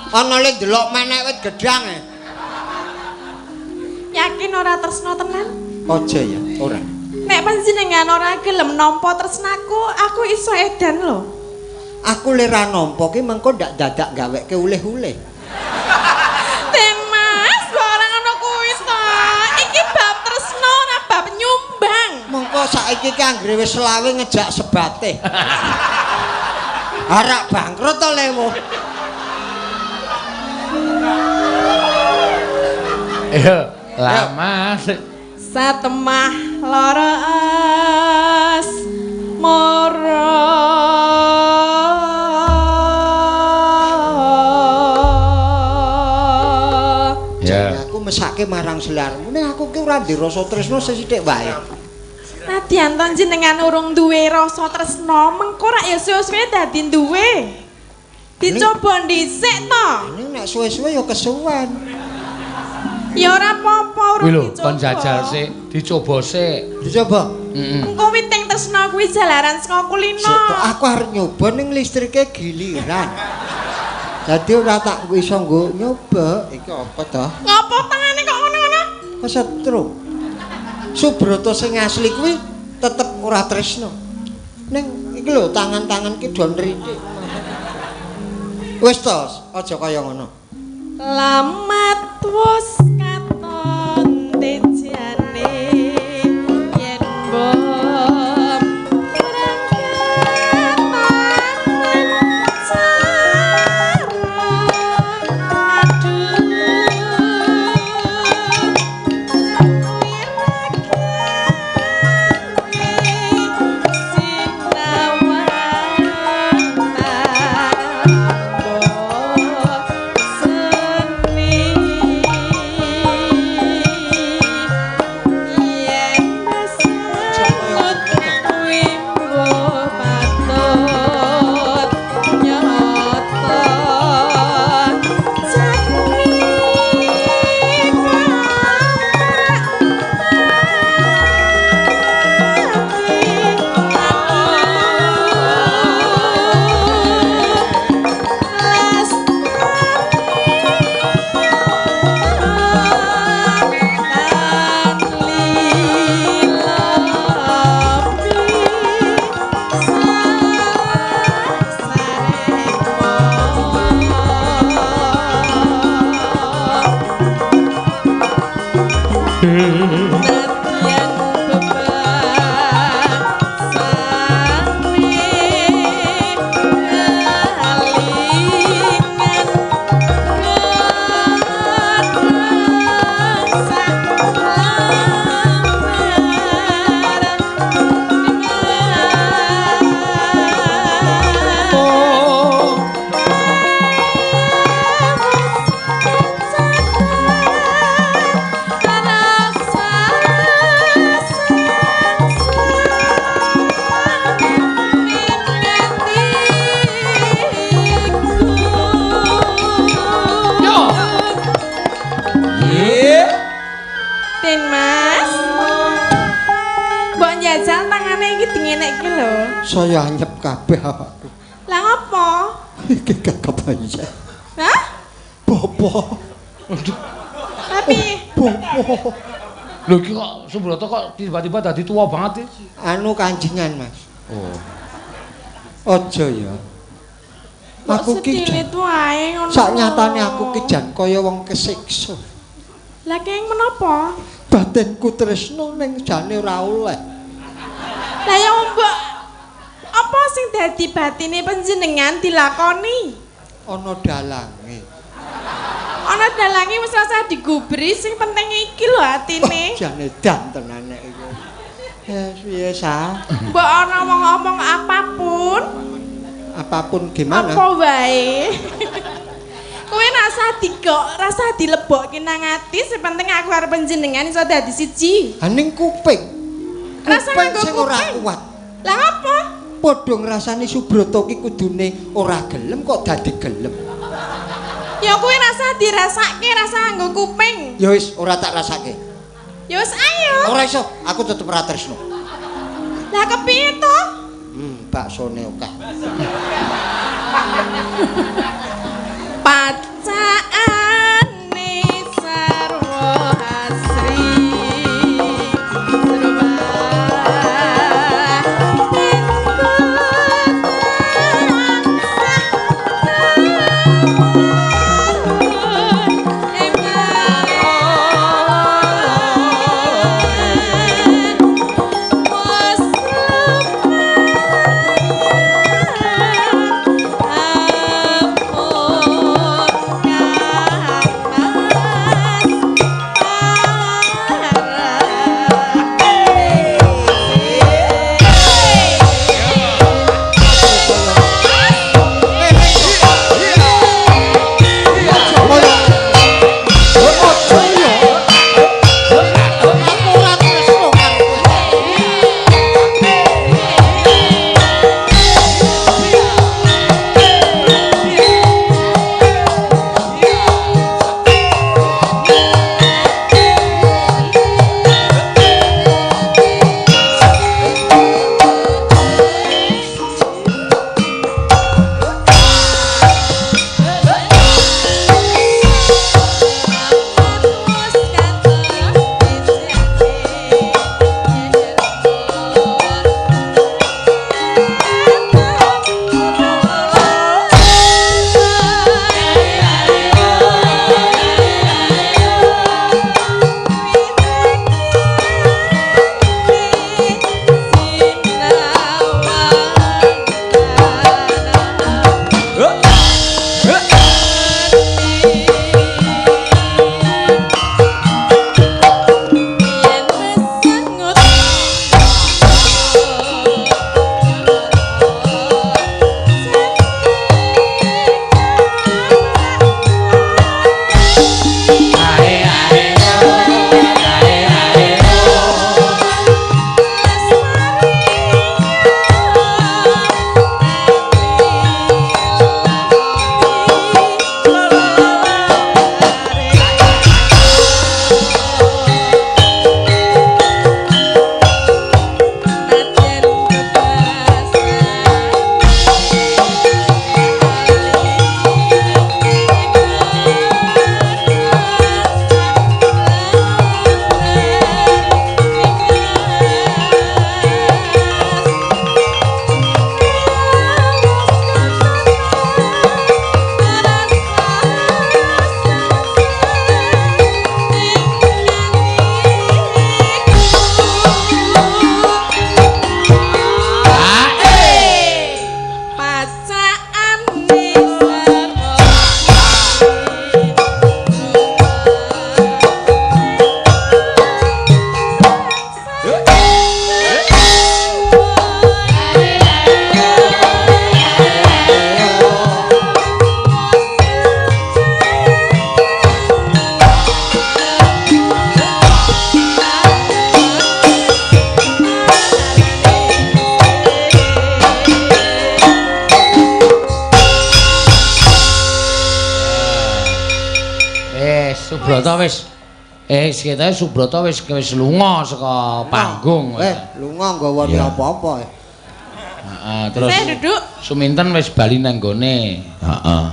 Ana le ndelok menek wit gedhang e. Yakin ora tresna tenan? Aja ya, ora. Nek panjenengan ora gelem nampa tresnaku, aku iso edan lho. Aku le ra nampa ki mengko ndak dadak gaweke uleh-uleh. Den Mas, kok ora ngono kuwi to. Iki bab tresna ora bab nyumbang. Mengko saiki ki anggere wis selawe ngejak sebate. Arak bangkrut to lewo. Iya, lama satemah lara asmara. Ya. Aku mesake marang selarmu, nek aku ki ora ndek rasa tresna sesithik wae. Nadyan to jenengan urung duwe rasa tresna, mengko rak ya suwe-suwe dadi duwe. Dicoba dhisik to. Ning nek suwe-suwe ya kesuwen. Ya ora apa-apa urung Kuwi lho, dicoba. kon jajal sik, dicoba sik. Dicoba. Heeh. Engko witing tresna kuwi jalaran saka kulino. Sik, aku arep nyoba ning listrike giliran. Dadi ora tak iso nggo nyoba. Iki apa to? Ngopo tangane kok ngono-ngono? Kesetrum. Subroto sing asli kuwi tetep ora tresna. Ning iki lho tangan-tangan ki do nritik. Wis to, aja kaya ngono. Lamat wus katon tejane yen bom berangkat cara aduh. iki dingenekke lho. Saya anyep kabeh awakku. Lah ngopo? Iki gak kebayang. Hah? Bopo. Tapi bopo. Lho iki kok Subrata kok tiba-tiba dadi tuwa banget iki. Anu kanjengan, Mas. Oh. Aja ya. Aku ki wae ngono. Sak nyatane aku ki jan kaya wong kesiksa. Lah keng menapa? Batinku tresno ning jane ora oleh. Lah ya mbok apa sing dadi batine panjenengan dilakoni? Ana dalange. Ana dalange wis rasa digubri, sing penting iki lho atine. Oh, jane dan tenan nek iki. Ya piye sa? Mbok ana wong ngomong apapun. Apapun gimana? Apa wae. Kowe rasa digok, rasa dilebokke nang ati, sing penting aku karo panjenengan iso dadi siji. Ha ning kuping. Kuping sing ora kuat. Lah apa? Padha ngrasani Subrata ki kudune ora gelem kok dadi gelem. Ya kowe rasa dirasake, rasa nganggo kuping. Ya wis ora tak rasake. Ya wis ayo. Ora iso, aku tetep ora tresno. Lah kepiye to? Baksone akeh. Pacaane sarwa asri. Subrata wis Ketoke Subrata wis lunga saka panggung. Lunga nggawa apa-apa. Heeh, terus saya duduk. Suminten wis bali nang gone. Heeh.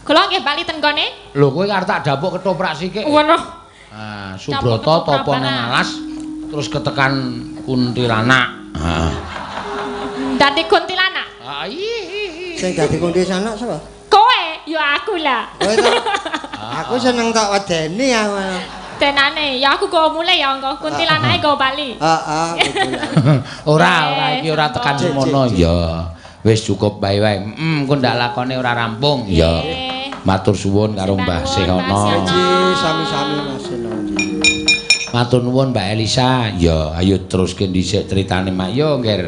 Kula nggih bali ten gone. Lho kowe arep tak dapuk ketoprak sikik. Ngono. Ah, Subrata tapa nang alas terus ketekan kuntilanak. Heeh. Dadi kuntilanak. Ah, iya. Sing dadi kuntilanak sapa? Kowe, ya aku lah. Kowe to. Aku seneng tak wedeni aku. Tenane, ya aku go mulai ya engko kuntilanake go bali. Heeh, Ora, ora iki ora tekan semono ya. Wis cukup bae wae. Engko ndak lakone ora rampung. Ya. Matur suwun karo Mbah Senono. Sami-sami Mas Seno. Matur nuwun Mbak Elisa. Ya, ayo teruske dhisik critane Mak. Yo, Ngger.